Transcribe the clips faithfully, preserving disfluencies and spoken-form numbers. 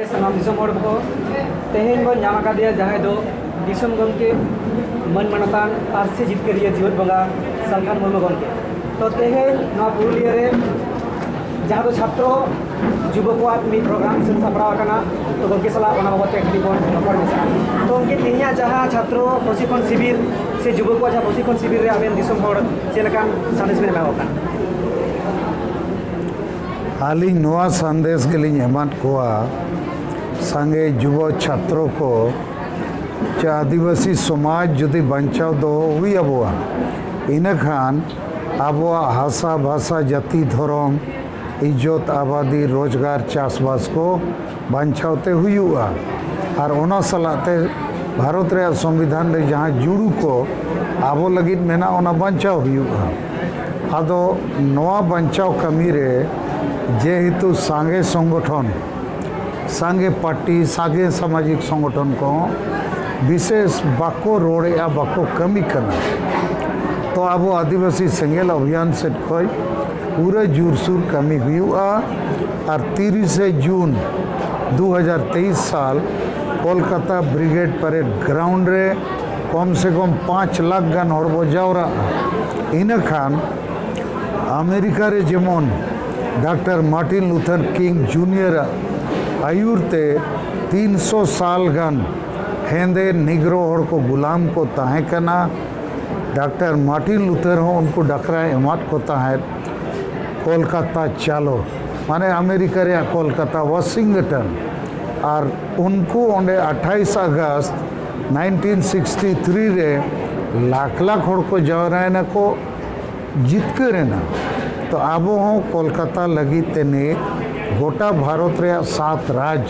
ᱥᱟᱱᱟᱢ ᱫᱤᱥᱚᱢ ᱦᱚᱲ ᱠᱚ, ᱛᱮᱦᱮᱧ ᱵᱚᱱ ᱧᱟᱢ ᱟᱠᱟᱫᱮᱭᱟ, ᱡᱟᱦᱟᱸᱭ ᱫᱚ ᱫᱤᱥᱚᱢ ᱜᱚᱢᱠᱮ, ᱢᱟᱹᱱ ᱢᱟᱱᱚᱛᱟᱱ ᱟᱨ ᱥᱮ ᱡᱤᱛᱠᱟᱹᱨᱤᱭᱟᱹ ᱡᱤᱣᱮᱫ ᱵᱚᱸᱜᱟ ᱥᱟᱞᱠᱷᱟᱱ ᱢᱩᱨᱢᱩ ᱜᱚᱢᱠᱮ᱾ ᱛᱚ, ᱛᱮᱦᱮᱧ ᱱᱚᱣᱟ ᱯᱩᱨᱩᱞᱤᱭᱟᱹ ᱨᱮ ᱡᱟᱦᱟᱸ ᱫᱚ ᱪᱷᱟᱛᱨᱚ ᱡᱩᱵᱚ ᱠᱚᱣᱟᱜ ᱢᱤᱫ ᱯᱨᱳᱜᱨᱟᱢ ᱥᱟᱹᱛ ᱥᱟᱯᱲᱟᱣ ᱟᱠᱟᱱᱟ᱾ ᱛᱚ, ᱜᱚᱢᱠᱮ ᱥᱟᱞᱟᱜ ᱚᱱᱟ ᱵᱟᱵᱚᱫ ᱛᱮ ᱠᱟᱹᱴᱤᱡ ᱵᱚᱱ ᱨᱚᱯᱚᱲ ᱢᱮᱥᱟᱜᱼᱟ᱾ ᱛᱚ, ᱜᱚᱢᱠᱮ, ᱛᱮᱦᱮᱧᱟᱜ ᱡᱟᱦᱟᱸ ᱪᱷᱟᱛᱨᱚ ᱯᱨᱚᱥᱤᱠᱠᱷᱚᱱ ᱥᱤᱵᱤᱨ ᱥᱮ ᱡᱩᱵᱚ ᱠᱚᱣᱟᱜ ᱡᱟᱦᱟᱸ ᱯᱨᱚᱥᱤᱠᱠᱷᱚᱱ ᱥᱤᱵᱤᱨ ᱨᱮ ᱟᱵᱮᱱ ᱫᱤᱥᱚᱢ ᱦᱚᱲ ᱪᱮᱫ ᱞᱮᱠᱟᱱ ᱥᱟᱸᱫᱮᱥ ᱵᱮᱱ ᱮᱢᱟ ᱠᱚ ᱠᱟᱱᱟ? ᱟᱹᱞᱤᱧ ᱱᱚᱣᱟ ᱥᱟᱸᱫᱮᱥ ᱜᱮᱞᱤᱧ ᱮᱢᱟᱫ ᱠᱚᱣᱟ, ᱥᱟᱸᱜᱮ ᱡᱩᱵᱚ ᱪᱷᱟᱛᱨᱚ ᱠᱚ, ᱪᱮ ᱟᱹᱫᱤᱵᱟᱹᱥᱤ ᱥᱚᱢᱟᱡᱽ ᱡᱩᱫᱤ ᱵᱟᱧᱪᱟᱣ ᱫᱚᱦᱚ ᱦᱩᱭ ᱟᱵᱚᱣᱟ, ᱤᱱᱟᱹᱠᱷᱟᱱ ᱟᱵᱚᱣᱟᱜ ᱦᱟᱥᱟ, ᱵᱷᱟᱥᱟ, ᱡᱟᱹᱛᱤ, ᱫᱷᱚᱨᱚᱢ, ᱤᱡᱽᱡᱚᱛ, ᱟᱵᱟᱫᱤ, ᱨᱳᱡᱽᱜᱟᱨ, ᱪᱟᱥᱵᱟᱥ ᱠᱚ ᱵᱟᱧᱪᱟᱣ ᱛᱮ ᱦᱩᱭᱩᱜᱼᱟ᱾ ᱟᱨ ᱚᱱᱟ ᱥᱟᱞᱟᱜ ᱛᱮ ᱵᱷᱟᱨᱚᱛ ᱨᱮᱭᱟᱜ ᱥᱚᱝᱵᱤᱫᱷᱟᱱ ᱨᱮ ᱡᱟᱦᱟᱸ ᱡᱩᱲᱩ ᱠᱚ ᱟᱵᱚ ᱞᱟᱹᱜᱤᱫ ᱢᱮᱱᱟᱜᱼᱟ, ᱚᱱᱟ ᱵᱟᱧᱪᱟᱣ ᱦᱩᱭᱩᱜᱼᱟ᱾ ᱟᱫᱚ ᱱᱚᱣᱟ ᱵᱟᱧᱪᱟᱣ ᱠᱟᱹᱢᱤ ᱨᱮ ᱡᱮᱦᱮᱛᱩ ᱥᱟᱸᱜᱮ ᱥᱚᱝᱜᱚᱴᱷᱚᱱ, ᱥᱟᱸᱜᱮ ᱯᱟᱨᱴᱤ, ᱥᱟᱸᱜᱮ ᱥᱟᱢᱟᱡᱤᱠ ᱥᱚᱝᱜᱚᱴᱷᱚᱱ ᱠᱚᱦᱚᱸ ᱵᱤᱥᱮᱥ ᱵᱟᱠᱚ ᱨᱚᱲᱮᱫᱼᱟ, ᱵᱟᱠᱚ ᱠᱟᱹᱢᱤ ᱠᱟᱱᱟ᱾ ᱛᱚ, ᱟᱵᱚ ᱟᱹᱫᱤᱵᱟᱹᱥᱤ ᱥᱮᱸᱜᱮᱞ ᱚᱵᱷᱤᱭᱟᱱ ᱥᱮᱫ ᱠᱷᱚᱱ ᱯᱩᱨᱟᱹ ᱡᱳᱨᱥᱳᱨ ᱠᱟᱹᱢᱤ ᱦᱩᱭᱩᱜᱼᱟ᱾ ᱟᱨ ᱛᱤᱨᱤᱥᱮ ᱡᱩᱱ ᱫᱩ ᱦᱟᱡᱟᱨ ᱛᱮᱭᱤᱥ ᱥᱟᱞ ᱠᱳᱞᱠᱟᱛᱟ ᱵᱨᱤᱜᱮᱰ ᱯᱟᱨᱮᱰ ᱜᱨᱟᱣᱩᱱᱰ ᱨᱮ ᱠᱚᱢ ᱥᱮ ᱠᱚᱢ ᱯᱟᱸᱪ ᱞᱟᱠᱷ ᱜᱟᱱ ᱦᱚᱲ ᱵᱚ ᱡᱟᱣᱨᱟᱜᱼᱟ᱾ ᱤᱱᱟᱹᱠᱷᱟᱱ ᱟᱢᱮᱨᱤᱠᱟ ᱨᱮ ᱡᱮᱢᱚᱱ ᱰᱟᱠᱛᱟᱨ ᱢᱟᱨᱴᱤᱱ ᱞᱩᱛᱷᱟᱨ ᱠᱤᱝ ᱡᱩᱱᱤᱭᱟᱨᱟᱜ ᱟᱹᱭᱩᱨ ᱛᱮ ᱛᱤᱱᱥᱚ ᱥᱟᱞ ᱜᱟᱱ ᱦᱮᱸᱫᱮ ᱱᱤᱜᱽᱨᱳ ᱦᱚᱲ ᱠᱚ ᱜᱩᱞᱟᱢ ᱠᱚ ᱛᱟᱦᱮᱸ ᱠᱟᱱᱟ᱾ ᱰᱟᱠᱛᱟᱨ ᱢᱟᱨᱴᱤᱱ ᱞᱩᱛᱷᱟᱨ ᱦᱚᱸ ᱩᱱᱠᱩ ᱰᱟᱠᱨᱟᱭ ᱮᱢᱟᱫ ᱠᱚ ᱛᱟᱦᱮᱸᱫ ᱠᱳᱞᱠᱟᱛᱟ ᱪᱟᱞᱳ, ᱢᱟᱱᱮ ᱟᱢᱮᱨᱤᱠᱟ ᱨᱮᱭᱟᱜ ᱠᱳᱞᱠᱟᱛᱟ, ᱣᱟᱥᱤᱝᱴᱚᱱ᱾ ᱟᱨ ᱩᱱᱠᱩ ᱚᱸᱰᱮ ᱟᱴᱷᱟᱭᱤᱥ ᱟᱜᱚᱥᱴ ᱱᱟᱭᱤᱱᱴᱤᱱ ᱥᱤᱠᱥᱴᱤ ᱛᱷᱨᱤ ᱨᱮ ᱞᱟᱠᱷ ᱞᱟᱠᱷ ᱦᱚᱲ ᱠᱚ ᱡᱟᱣᱨᱟᱭᱮᱱᱟ ᱠᱚ, ᱡᱤᱛᱠᱟᱹᱨ ᱮᱱᱟ᱾ ᱛᱚ, ᱟᱵᱚ ᱦᱚᱸ ᱠᱳᱞᱠᱟᱛᱟ ᱞᱟᱹᱜᱤᱫ ᱛᱮ ᱱᱤᱛ ᱜᱚᱴᱟ ᱵᱷᱟᱨᱚᱛ ᱨᱮᱭᱟᱜ ᱥᱟᱛ ᱨᱟᱡᱽ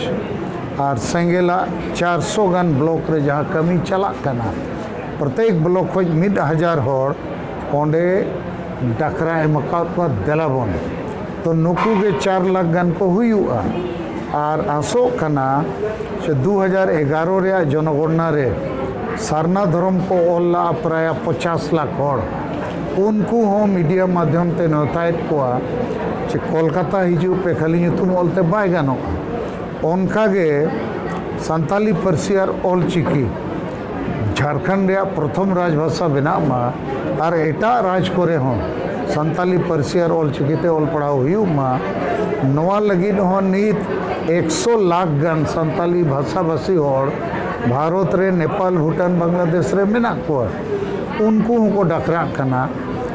ᱟᱨ ᱥᱮᱸᱜᱮᱞᱟᱜ ᱪᱟᱨᱥᱚ ᱜᱟᱱ ᱵᱞᱚᱠ ᱨᱮ ᱡᱟᱦᱟᱸ ᱠᱟᱹᱢᱤ ᱪᱟᱞᱟᱜ ᱠᱟᱱᱟ, ᱯᱨᱚᱛᱮᱠ ᱵᱞᱚᱠ ᱠᱷᱚᱱ ᱢᱤᱫ ᱦᱟᱡᱟᱨ ᱦᱚᱲ ᱚᱸᱰᱮ ᱰᱟᱠᱨᱟ ᱮᱢ ᱟᱠᱟᱫ ᱠᱚᱣᱟ, ᱫᱮᱞᱟᱵᱚᱱ᱾ ᱛᱚ, ᱱᱩᱠᱩ ᱜᱮ ᱪᱟᱨ ᱞᱟᱠᱷ ᱜᱟᱱ ᱠᱚ ᱦᱩᱭᱩᱜᱼᱟ᱾ ᱟᱨ ᱟᱥᱚᱜ ᱠᱟᱱᱟ ᱥᱮ ᱫᱩ ᱦᱟᱡᱟᱨ ᱮᱜᱟᱨᱚ ᱨᱮᱭᱟᱜ ᱡᱚᱱᱚᱜᱚᱬᱱᱟ ᱨᱮ ᱥᱟᱨᱱᱟ ᱫᱷᱚᱨᱚᱢ ᱠᱚ ᱚᱞ ᱞᱟᱜᱼᱟ ᱯᱨᱟᱭ ᱯᱚᱪᱟᱥ ᱞᱟᱠᱷ ᱦᱚᱲ᱾ ᱩᱱᱠᱩ ᱦᱚᱸ ᱢᱤᱰᱤᱭᱟ ᱢᱟᱫᱽᱫᱷᱚᱢ ᱛᱮ ᱱᱮᱣᱛᱟᱭᱮᱫ ᱠᱚᱣᱟ ᱡᱮ ᱠᱳᱞᱠᱟᱛᱟ ᱦᱤᱡᱩᱜ ᱯᱮ, ᱠᱷᱟᱹᱞᱤ ᱧᱩᱛᱩᱢ ᱚᱞ ᱛᱮ ᱵᱟᱭ ᱜᱟᱱᱚᱜᱼᱟ᱾ ᱚᱱᱠᱟᱜᱮ ᱥᱟᱱᱛᱟᱞᱤ ᱯᱟᱹᱨᱥᱤ ᱟᱨ ᱚᱞ ᱪᱤᱠᱤ ᱡᱷᱟᱲᱠᱷᱚᱸᱰ ᱨᱮᱭᱟᱜ ᱯᱨᱚᱛᱷᱚᱢ ᱨᱟᱡᱽᱵᱷᱟᱥᱟ ᱵᱮᱱᱟᱜ ᱢᱟ ᱟᱨ ᱮᱴᱟᱜ ᱨᱟᱡᱽ ᱠᱚᱨᱮ ᱦᱚᱸ ᱥᱟᱱᱛᱟᱞᱤ ᱯᱟᱹᱨᱥᱤ ᱟᱨ ᱚᱞ ᱪᱤᱠᱤ ᱛᱮ ᱚᱞ ᱯᱟᱲᱦᱟᱣ ᱦᱩᱭᱩᱜ ᱢᱟ᱾ ᱱᱚᱣᱟ ᱞᱟᱹᱜᱤᱫ ᱦᱚᱸ ᱱᱤᱛ ᱮᱠᱥᱚ ᱞᱟᱠᱷ ᱜᱟᱱ ᱥᱟᱱᱛᱟᱞᱤ ᱵᱷᱟᱥᱟᱼᱵᱷᱟᱥᱤ ᱦᱚᱲ ᱵᱷᱟᱨᱚᱛ ᱨᱮ ᱱᱮᱯᱟᱞ, ᱵᱷᱩᱴᱟᱱ, ᱵᱟᱝᱞᱟᱫᱮᱥ ᱨᱮ ᱢᱮᱱᱟᱜ ᱠᱚᱣᱟ᱾ ᱩᱱᱠᱩ ᱦᱚᱸᱠᱚ ᱰᱟᱠᱨᱟᱜ ᱠᱟᱱᱟ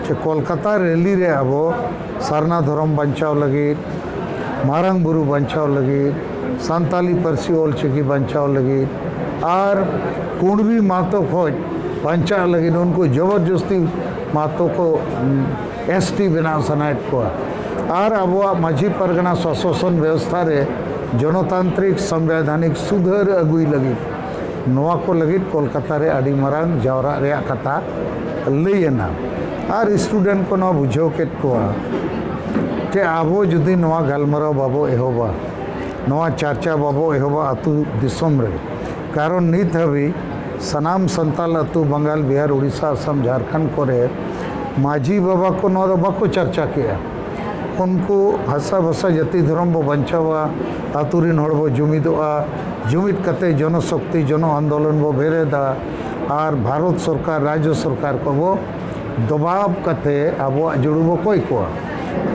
ᱡᱮ ᱠᱳᱞᱠᱟᱛᱟ ᱨᱮᱞᱤ ᱨᱮ ᱟᱵᱚ ᱥᱟᱨᱱᱟ ᱫᱷᱚᱨᱚᱢ ᱵᱟᱧᱪᱟᱣ ᱞᱟᱹᱜᱤᱫ, ᱢᱟᱨᱟᱝ ᱵᱩᱨᱩ ᱵᱟᱧᱪᱟᱣ ᱞᱟᱹᱜᱤᱫ, ᱥᱟᱱᱛᱟᱞᱤ ᱯᱟᱹᱨᱥᱤ ᱚᱞ ᱪᱤᱠᱤ ᱵᱟᱧᱪᱟᱣ ᱞᱟᱹᱜᱤᱫ ᱟᱨ ᱠᱩᱬᱵᱤ ᱢᱟᱛᱚ ᱠᱷᱚᱡ ᱵᱟᱧᱪᱟᱜ ᱞᱟᱹᱜᱤᱫ ᱩᱱᱠᱩ ᱡᱚᱵᱚᱨᱡᱚᱥᱛᱤ ᱢᱟᱛᱚ ᱠᱚ ᱮᱥ ᱴᱤ ᱵᱮᱱᱟᱣ ᱥᱟᱱᱟᱭᱮᱫ ᱠᱚᱣᱟ᱾ ᱟᱨ ᱟᱵᱚᱣᱟᱜ ᱢᱟᱹᱡᱷᱤ ᱯᱟᱨᱜᱟᱱᱟ ᱥᱚᱥᱚᱥᱚᱱ ᱵᱮᱵᱚᱥᱛᱷᱟ ᱨᱮ ᱡᱚᱱᱚᱛᱟᱱᱛᱨᱤᱠ ᱥᱚᱝᱵᱤᱫᱷᱟᱱᱤᱠ ᱥᱩᱫᱷᱟᱹᱨ ᱟᱹᱜᱩᱭ ᱞᱟᱹᱜᱤᱫ ᱱᱚᱣᱟ ᱠᱚ ᱞᱟᱹᱜᱤᱫ ᱠᱳᱞᱠᱟᱛᱟ ᱨᱮ ᱟᱹᱰᱤ ᱢᱟᱨᱟᱝ ᱡᱟᱣᱨᱟᱜ ᱨᱮᱭᱟᱜ ᱠᱟᱛᱷᱟ ᱞᱟᱹᱭ ᱮᱱᱟ᱾ ᱟᱨ ᱥᱴᱩᱰᱮᱱᱴ ᱠᱚ ᱱᱚᱣᱟ ᱵᱩᱡᱷᱟᱹᱣ ᱠᱮᱫ ᱠᱚᱣᱟ ᱡᱮ ᱟᱵᱚ ᱡᱩᱫᱤ ᱱᱚᱣᱟ ᱜᱟᱞᱢᱟᱨᱟᱣ ᱵᱟᱵᱚ ᱮᱦᱚᱵᱟ, ᱱᱚᱣᱟ ᱪᱟᱨᱪᱟ ᱵᱟᱵᱚ ᱮᱦᱚᱵᱟ ᱟᱹᱛᱩ ᱫᱤᱥᱚᱢ ᱨᱮ, ᱠᱟᱨᱚᱱ ᱱᱤᱛ ᱦᱟᱹᱵᱤᱡ ᱥᱟᱱᱟᱢ ᱥᱟᱱᱛᱟᱞ ᱟᱹᱛᱩ, ᱵᱟᱝᱜᱟᱞ, ᱵᱤᱦᱟᱨ, ᱩᱲᱤᱥᱥᱟ, ᱟᱥᱟᱢ, ᱡᱷᱟᱲᱠᱷᱚᱸᱰ ᱠᱚᱨᱮ ᱢᱟᱹᱡᱷᱤ ᱵᱟᱵᱟ ᱠᱚ ᱱᱚᱣᱟ ᱫᱚ ᱵᱟᱠᱚ ᱪᱟᱨᱪᱟ ᱠᱮᱜᱼᱟ᱾ ᱩᱱᱠᱩ ᱦᱟᱥᱟ ᱵᱷᱟᱥᱟ ᱡᱟᱹᱛᱤ ᱫᱷᱚᱨᱚᱢ ᱵᱚ ᱵᱟᱧᱪᱟᱣᱟ, ᱟᱹᱛᱩ ᱨᱤᱱ ᱦᱚᱲ ᱵᱚ ᱡᱩᱢᱤᱫᱚᱜᱼᱟ, ᱡᱩᱢᱤᱫ ᱠᱟᱛᱮ ᱡᱚᱱᱚ ᱥᱚᱠᱛᱤ, ᱡᱚᱱᱚ ᱟᱱᱫᱳᱞᱚᱱ ᱵᱚ ᱵᱮᱨᱮᱫᱟ ᱟᱨ ᱵᱷᱟᱨᱚᱛ ᱥᱚᱨᱠᱟᱨ, ᱨᱟᱡᱽᱡᱚ ᱥᱚᱨᱠᱟᱨ ᱠᱚᱵᱚ ᱫᱚᱵᱟᱵ ᱠᱟᱛᱮ ᱟᱵᱚᱣᱟᱜ ᱡᱩᱲᱩ ᱵᱚ ᱠᱚᱭ ᱠᱚᱣᱟ᱾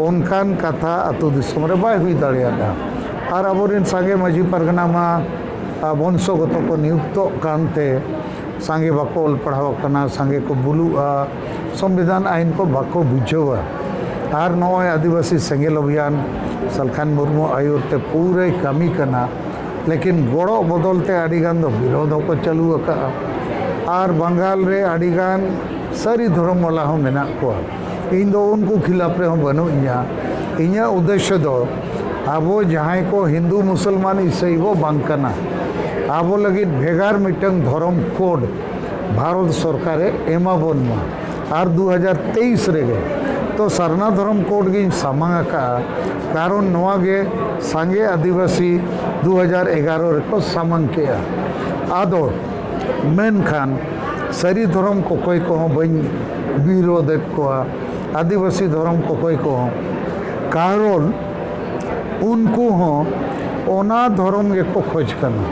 ᱚᱱᱠᱟᱱ ᱠᱟᱛᱷᱟ ᱟᱹᱛᱩ ᱫᱤᱥᱚᱢ ᱨᱮ ᱵᱟᱭ ᱦᱩᱭ ᱫᱟᱲᱮᱭᱟᱫᱟ᱾ ᱟᱨ ᱟᱵᱚᱨᱮᱱ ᱥᱟᱸᱜᱮ ᱢᱟᱹᱡᱷᱤ ᱯᱟᱨᱜᱟᱱᱟ ᱢᱟ, ᱟ, ᱵᱚᱝᱥᱚᱜᱚᱛᱚ ᱠᱚ ᱱᱤᱭᱩᱠᱛᱚᱜ ᱠᱟᱱᱛᱮ ᱥᱟᱸᱜᱮ ᱵᱟᱠᱚ ᱚᱞ ᱯᱟᱲᱦᱟᱣ ᱟᱠᱟᱱᱟ, ᱥᱟᱸᱜᱮ ᱠᱚ ᱵᱩᱞᱩᱜᱼᱟ, ᱥᱚᱝᱵᱤᱫᱷᱟᱱ ᱟᱭᱤᱱ ᱠᱚ ᱵᱟᱠᱚ ᱵᱩᱡᱷᱟᱹᱣᱟ᱾ ᱟᱨ ᱱᱚᱜᱼᱚᱭ ᱟᱹᱫᱤᱵᱟᱹᱥᱤ ᱥᱮᱸᱜᱮᱞ ᱚᱵᱷᱤᱭᱟᱱ ᱥᱟᱞᱠᱷᱟᱱ ᱢᱩᱨᱢᱩ ᱟᱹᱭᱩᱨ ᱛᱮ ᱯᱩᱨᱟᱹᱭ ᱠᱟᱹᱢᱤ ᱠᱟᱱᱟ, ᱞᱮᱠᱤᱱ ᱜᱚᱲᱚ ᱵᱚᱫᱚᱞ ᱛᱮ ᱟᱹᱰᱤ ᱜᱟᱱ ᱫᱚ ᱵᱤᱨᱳᱫᱷ ᱦᱚᱸᱠᱚ ᱪᱟᱹᱞᱩ ᱟᱠᱟᱫᱼᱟ᱾ ᱟᱨ ᱵᱟᱝᱜᱟᱞ ᱨᱮ ᱟᱹᱰᱤ ᱜᱟᱱ ᱥᱟᱹᱨᱤ ᱫᱷᱚᱨᱚᱢ ᱵᱟᱞᱟ ᱦᱚᱸ ᱢᱮᱱᱟᱜ ᱠᱚᱣᱟ᱾ ᱤᱧ ᱫᱚ ᱩᱱᱠᱩ ᱠᱷᱤᱞᱟᱯ ᱨᱮᱦᱚᱸ ᱵᱟᱹᱱᱩᱜ ᱤᱧᱟ᱾ ᱤᱧᱟᱹᱜ ᱩᱫᱽᱫᱮᱥᱥᱚ ᱫᱚ ᱟᱵᱚ ᱡᱟᱦᱟᱸᱭ ᱠᱚ ᱦᱤᱱᱫᱩ, ᱢᱩᱥᱚᱞᱢᱟᱱ, ᱤᱥᱟᱹᱭ ᱵᱚ ᱵᱟᱝ ᱠᱟᱱᱟ, ᱟᱵᱚ ᱞᱟᱹᱜᱤᱫ ᱵᱷᱮᱜᱟᱨ ᱢᱤᱫᱴᱟᱝ ᱫᱷᱚᱨᱚᱢ ᱠᱳᱰ ᱵᱷᱟᱨᱚᱛ ᱥᱚᱨᱠᱟᱨᱮ ᱮᱢᱟ ᱵᱚᱱ ᱢᱟ᱾ ᱟᱨ ᱫᱩ ᱦᱟᱡᱟᱨ ᱛᱮᱭᱤᱥ ᱨᱮᱜᱮ ᱛᱚ ᱥᱟᱨᱱᱟ ᱫᱷᱚᱨᱚᱢ ᱠᱳᱰ ᱜᱤᱧ ᱥᱟᱢᱟᱝ ᱟᱠᱟᱫᱼᱟ, ᱠᱟᱨᱚᱱ ᱱᱚᱣᱟ ᱜᱮ ᱥᱟᱸᱜᱮ ᱟᱹᱫᱤᱵᱟᱹᱥᱤ ᱫᱩ ᱦᱟᱡᱟᱨ ᱮᱜᱟᱨᱚ ᱨᱮᱠᱚ ᱥᱟᱢᱟᱝ ᱠᱮᱜᱼᱟ᱾ ᱟᱫᱚ ᱢᱮᱱᱠᱷᱟᱱ ᱥᱟᱹᱨᱤ ᱫᱷᱚᱨᱚᱢ ᱠᱚᱠᱚᱭ ᱠᱚᱦᱚᱸ ᱵᱟᱹᱧ ᱵᱤᱨᱳᱫᱮᱫ ᱠᱚᱣᱟ, ᱟᱹᱫᱤᱵᱟᱹᱥᱤ ᱫᱷᱚᱨᱚᱢ ᱠᱚᱠᱚᱭ ᱠᱚᱦᱚᱸ, ᱠᱟᱨᱚᱱ ᱩᱱᱠᱩ ᱦᱚᱸ ᱚᱱᱟ ᱫᱷᱚᱨᱚᱢ ᱜᱮᱠᱚ ᱠᱷᱚᱡᱽ ᱠᱟᱱᱟ᱾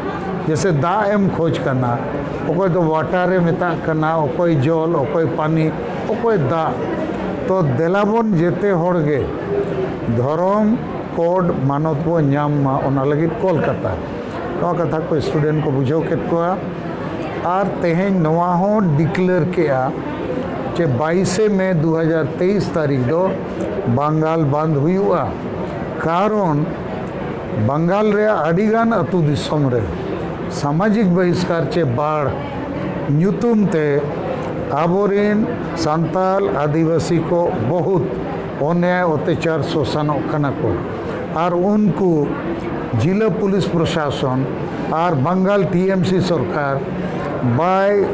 ᱡᱮᱥᱮ ᱫᱟᱜ ᱮᱢ ᱠᱷᱚᱡᱽ ᱠᱟᱱᱟ, ᱚᱠᱚᱭ ᱫᱚ ᱣᱟᱴᱟᱨ ᱮ ᱢᱮᱛᱟᱜ ᱠᱟᱱᱟ, ᱚᱠᱚᱭ ᱡᱚᱞ, ᱚᱠᱚᱭ ᱯᱟᱱᱤ, ᱚᱠᱚᱭ ᱫᱟᱜ᱾ ᱛᱚ ᱫᱮᱞᱟ ᱵᱚᱱ ᱡᱮᱛᱮ ᱦᱚᱲ ᱜᱮ ᱫᱷᱚᱨᱚᱢ ᱠᱳᱰ ᱢᱟᱱᱚᱛ ᱵᱚ ᱧᱟᱢ ᱢᱟ, ᱚᱱᱟ ᱞᱟᱹᱜᱤᱫ ᱠᱳᱞᱠᱟᱛᱟ᱾ ᱱᱚᱣᱟ ᱠᱟᱛᱷᱟ ᱠᱚ ᱥᱴᱩᱰᱮᱱᱴ ᱠᱚ ᱵᱩᱡᱷᱟᱹᱣ ᱠᱮᱫ ᱠᱚᱣᱟ᱾ ᱟᱨ ᱛᱮᱦᱮᱧ ᱱᱚᱣᱟ ᱦᱚᱸ ᱰᱤᱠᱞᱮᱭᱟᱨ ᱠᱮᱜᱼᱟ ᱡᱮ ᱵᱟᱭᱤᱥᱮ ᱢᱮ ᱫᱩ ᱦᱟᱡᱟᱨ ᱛᱮᱭᱤᱥ ᱛᱟᱹᱨᱤᱠᱷ ᱫᱚ ᱵᱟᱝᱜᱟᱞ ᱵᱟᱸᱫ ᱦᱩᱭᱩᱜᱼᱟ᱾ ᱠᱟᱨᱚᱱ ᱵᱟᱝᱜᱟᱞ ᱨᱮᱭᱟᱜ ᱟᱹᱰᱤᱜᱟᱱ ᱟᱹᱛᱩ ᱫᱤᱥᱚᱢ ᱨᱮ ᱥᱟᱢᱟᱡᱤᱠ ᱵᱟᱦᱤᱥᱠᱟᱨ ᱪᱮ ᱵᱟᱲ ᱧᱩᱛᱩᱢ ᱛᱮ ᱟᱵᱚᱨᱮᱱ ᱥᱟᱱᱛᱟᱞ ᱟᱹᱫᱤᱵᱟᱹᱥᱤ ᱠᱚ ᱵᱚᱦᱩᱛ ᱚᱱᱭᱟᱭ, ᱚᱛᱛᱟᱪᱟᱨ, ᱥᱳᱥᱟᱱᱚᱜ ᱠᱟᱱᱟ ᱠᱚ᱾ ᱟᱨ ᱩᱱᱠᱩ ᱡᱤᱞᱟᱹ ᱯᱩᱞᱤᱥ ᱯᱨᱚᱥᱟᱥᱚᱱ ᱟᱨ ᱵᱟᱝᱜᱟᱞ ᱴᱤ ᱮᱢ ᱥᱤ ᱥᱚᱨᱠᱟᱨ ᱵᱟᱭ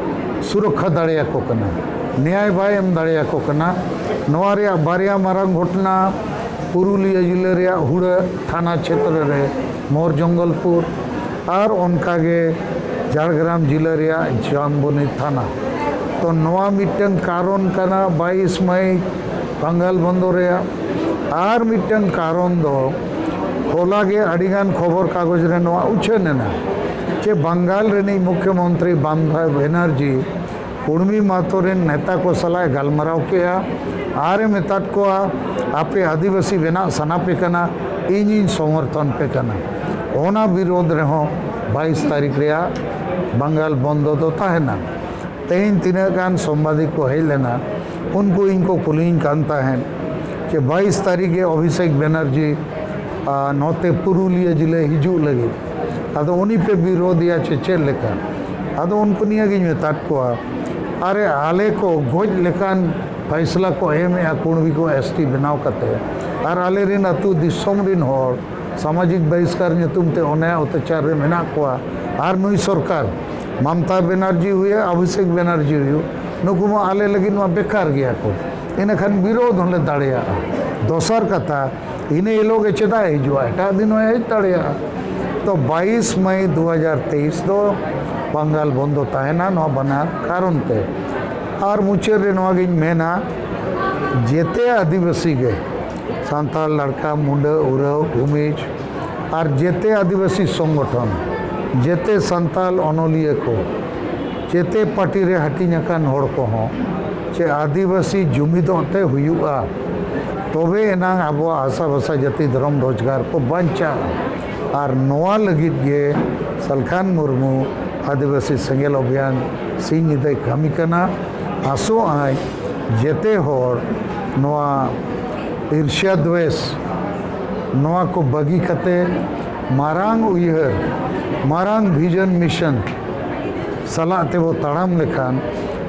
ᱥᱩᱨᱚᱠᱠᱷᱟ ᱫᱟᱲᱮᱭᱟᱠᱚ ᱠᱟᱱᱟ, ᱱᱮᱭᱟᱭ ᱵᱟᱭ ᱮᱢ ᱫᱟᱲᱮᱭᱟᱠᱚ ᱠᱟᱱᱟ᱾ ᱱᱚᱣᱟ ᱨᱮᱭᱟᱜ ᱵᱟᱨᱭᱟ ᱢᱟᱨᱟᱝ ᱜᱷᱚᱴᱚᱱᱟ ᱯᱩᱨᱩᱞᱤᱭᱟᱹ ᱡᱤᱞᱟᱹ ᱨᱮᱭᱟᱜ ᱦᱩᱲᱟᱹ ᱛᱷᱟᱱᱟ ᱪᱷᱮᱛᱨᱚ ᱨᱮ ᱢᱳᱨ ᱡᱚᱝᱜᱚᱞᱯᱩᱨ, ᱟᱨ ᱚᱱᱠᱟᱜᱮ ᱡᱷᱟᱲᱜᱨᱟᱢ ᱡᱤᱞᱟᱹ ᱨᱮᱭᱟᱜ ᱡᱟᱢᱵᱚᱱᱤ ᱛᱷᱟᱱᱟ᱾ ᱛᱚ ᱱᱚᱣᱟ ᱢᱤᱫᱴᱟᱝ ᱠᱟᱨᱚᱱ ᱠᱟᱱᱟ ᱵᱟᱭᱤᱥ ᱢᱟᱹᱭ ᱵᱟᱝᱜᱟᱞ ᱵᱚᱱᱫᱚ ᱨᱮᱭᱟᱜ᱾ ᱟᱨ ᱢᱤᱫᱴᱟᱝ ᱠᱟᱨᱚᱱ ᱫᱚ ᱦᱚᱞᱟ ᱜᱮ ᱟᱹᱰᱤᱜᱟᱱ ᱠᱷᱚᱵᱚᱨ ᱠᱟᱜᱚᱡᱽ ᱨᱮ ᱱᱚᱣᱟ ᱩᱪᱷᱟᱹᱱ ᱮᱱᱟ ᱡᱮ ᱵᱟᱝᱜᱟᱞ ᱨᱤᱱᱤᱡ ᱢᱩᱠᱷᱭᱚᱢᱚᱱᱛᱨᱤ ᱢᱚᱢᱚᱛᱟ ᱵᱮᱱᱟᱨᱡᱤ ᱠᱩᱲᱢᱤ ᱢᱟᱛᱚ ᱨᱮᱱ ᱱᱮᱛᱟ ᱠᱚ ᱥᱟᱞᱟᱜ ᱮ ᱜᱟᱞᱢᱟᱨᱟᱣ ᱠᱮᱜᱼᱟ ᱟᱨ ᱮ ᱢᱮᱛᱟᱫ ᱠᱚᱣᱟ, "ᱟᱯᱮ ᱟᱹᱫᱤᱵᱟᱹᱥᱤ ᱵᱮᱱᱟᱜ ᱥᱟᱱᱟ ᱯᱮ ᱠᱟᱱᱟ, ᱤᱧᱤᱧ ᱥᱚᱢᱚᱨᱛᱷᱚᱱ ᱯᱮ ᱠᱟᱱᱟ᱾" ᱚᱱᱟ ᱵᱤᱨᱳᱫᱷ ᱨᱮᱦᱚᱸ ᱵᱟᱭᱤᱥ ᱛᱟᱹᱨᱤᱠᱷ ᱨᱮᱭᱟᱜ ᱵᱟᱝᱜᱟᱞ ᱵᱚᱱᱫᱚ ᱫᱚ ᱛᱟᱦᱮᱱᱟ᱾ ᱛᱮᱦᱮᱧ ᱛᱤᱱᱟᱹᱜ ᱜᱟᱱ ᱥᱟᱢᱵᱟᱫᱤᱠ ᱠᱚ ᱦᱮᱡ ᱞᱮᱱᱟ, ᱩᱱᱠᱩ ᱤᱧ ᱠᱚ ᱠᱩᱞᱤᱧ ᱠᱟᱱ ᱛᱟᱦᱮᱸᱫ ᱡᱮ ᱵᱟᱭᱤᱥ ᱛᱟᱹᱨᱤᱠᱷ ᱜᱮ ᱚᱵᱷᱤᱥᱮᱠ ᱵᱮᱱᱟᱨᱡᱤ ᱟᱨ ᱱᱚᱛᱮ ᱯᱩᱨᱩᱞᱤᱭᱟᱹ ᱡᱤᱞᱟᱹ ᱦᱤᱡᱩᱜ ᱞᱟᱹᱜᱤᱫ, ᱟᱫᱚ ᱩᱱᱤ ᱯᱮ ᱵᱤᱨᱳᱫᱷᱮᱭᱟ ᱪᱮ ᱪᱮᱫ ᱞᱮᱠᱟ? ᱟᱫᱚ ᱩᱱᱠᱩ ᱱᱤᱭᱟᱹ ᱜᱤᱧ ᱢᱮᱛᱟᱫ ᱠᱚᱣᱟ, ᱟᱨᱮ, ᱟᱞᱮ ᱠᱚ ᱜᱚᱡ ᱞᱮᱠᱟᱱ ᱯᱷᱟᱭᱥᱞᱟ ᱠᱚ ᱮᱢᱮᱜᱼᱟ ᱠᱩᱲᱢᱤ ᱠᱚ ᱮᱥ ᱴᱤ ᱵᱮᱱᱟᱣ ᱠᱟᱛᱮ, ᱟᱨ ᱟᱞᱮ ᱨᱮᱱ ᱟᱹᱛᱩ ᱫᱤᱥᱚᱢ ᱨᱮᱱ ᱦᱚᱲ ᱥᱟᱢᱟᱡᱤᱠ ᱵᱟᱦᱤᱥᱠᱟᱨ ᱧᱩᱛᱩᱢ ᱛᱮ ᱚᱱᱮ ᱚᱛᱛᱟᱪᱟᱨ ᱨᱮ ᱢᱮᱱᱟᱜ ᱠᱚᱣᱟ᱾ ᱟᱨ ᱱᱩᱭ ᱥᱚᱨᱠᱟᱨ, ᱢᱚᱢᱚᱛᱟ ᱵᱮᱱᱟᱨᱡᱤ ᱦᱩᱭᱩᱜ, ᱚᱵᱷᱤᱥᱮᱠ ᱵᱮᱱᱟᱨᱡᱤ ᱦᱩᱭᱩᱜ, ᱱᱩᱠᱩ ᱢᱟ ᱟᱞᱮ ᱞᱟᱹᱜᱤᱫ ᱢᱟ ᱵᱮᱠᱟᱨ ᱜᱮᱭᱟ ᱠᱚ, ᱤᱱᱟᱹᱠᱷᱟᱱ ᱵᱤᱨᱳᱫᱷ ᱦᱚᱸᱞᱮ ᱫᱟᱲᱮᱭᱟᱜᱼᱟ᱾ ᱫᱚᱥᱟᱨ ᱠᱟᱛᱷᱟ, ᱤᱱᱟᱹ ᱦᱤᱞᱳᱜ ᱜᱮ ᱪᱮᱫᱟᱜ ᱮ ᱦᱤᱡᱩᱜᱼᱟ? ᱮᱴᱟᱜ ᱫᱤᱱ ᱦᱚᱸᱭ ᱦᱮᱡ ᱫᱟᱲᱮᱭᱟᱜᱼᱟ᱾ ᱛᱚ ᱵᱟᱭᱤᱥ ᱢᱟᱭ ᱫᱩ ᱦᱟᱡᱟᱨ ᱛᱮᱭᱤᱥ ᱫᱚ ᱵᱟᱝᱜᱟᱞ ᱵᱚᱱᱫᱚ ᱛᱟᱦᱮᱱᱟ ᱱᱚᱣᱟ ᱵᱟᱱᱟᱨ ᱠᱟᱨᱚᱱ ᱛᱮ᱾ ᱟᱨ ᱢᱩᱪᱟᱹᱫ ᱨᱮ ᱱᱚᱣᱟ ᱜᱤᱧ ᱢᱮᱱᱟ, ᱡᱮᱛᱮ ᱟᱹᱫᱤᱵᱟᱹᱥᱤ ᱜᱮ, ᱥᱟᱱᱛᱟᱲ, ᱞᱟᱲᱠᱟ, ᱢᱩᱰᱟᱹ, ᱩᱨᱟᱹᱣ, ᱵᱷᱩᱢᱤᱡᱽ, ᱟᱨ ᱡᱮᱛᱮ ᱟᱹᱫᱤᱵᱟᱹᱥᱤ ᱥᱚᱝᱜᱚᱴᱷᱚᱱ, ᱡᱮᱛᱮ ᱥᱟᱱᱛᱟᱞ ᱚᱱᱚᱞᱤᱭᱟᱹ ᱠᱚ, ᱡᱮᱛᱮ ᱯᱟᱨᱴᱤ ᱨᱮ ᱦᱟᱹᱴᱤᱧ ᱟᱠᱟᱱ ᱦᱚᱲ ᱠᱚᱦᱚᱸ ᱪᱮ ᱟᱹᱫᱤᱵᱟᱹᱥᱤ ᱡᱩᱢᱤᱫᱚᱜ ᱛᱮ ᱦᱩᱭᱩᱜᱼᱟ, ᱛᱚᱵᱮ ᱮᱱᱟᱝ ᱟᱵᱚᱣᱟᱜ ᱦᱟᱥᱟ ᱵᱷᱟᱥᱟ ᱡᱟᱹᱛᱤ ᱫᱷᱚᱨᱚᱢ ᱨᱳᱡᱽᱜᱟᱨ ᱠᱚ ᱵᱟᱧᱪᱟᱜᱼᱟ᱾ ᱟᱨ ᱱᱚᱣᱟ ᱞᱟᱹᱜᱤᱫ ᱜᱮ ᱥᱟᱞᱠᱷᱟᱱ ᱢᱩᱨᱢᱩ ᱟᱹᱫᱤᱵᱟᱹᱥᱤ ᱥᱮᱸᱜᱮᱞ ᱚᱵᱷᱤᱭᱟᱱ ᱥᱤᱧ ᱧᱤᱫᱟᱹᱭ ᱠᱟᱹᱢᱤ ᱠᱟᱱᱟ᱾ ᱟᱥᱚᱜ ᱟᱹᱧ ᱡᱮᱛᱮ ᱦᱚᱲ ᱱᱚᱣᱟ ᱤᱨᱥᱤᱭᱟ ᱫᱣᱮᱥ, ᱱᱚᱣᱟ ᱠᱚ ᱵᱟᱹᱜᱤ ᱠᱟᱛᱮ ᱢᱟᱨᱟᱝ ᱩᱭᱦᱟᱹᱨ, ᱢᱟᱨᱟᱝ ᱵᱷᱤᱡᱚᱱ ᱢᱤᱥᱚᱱ ᱥᱟᱞᱟᱜ ᱛᱮᱵᱚ ᱛᱟᱲᱟᱢ ᱞᱮᱠᱷᱟᱱ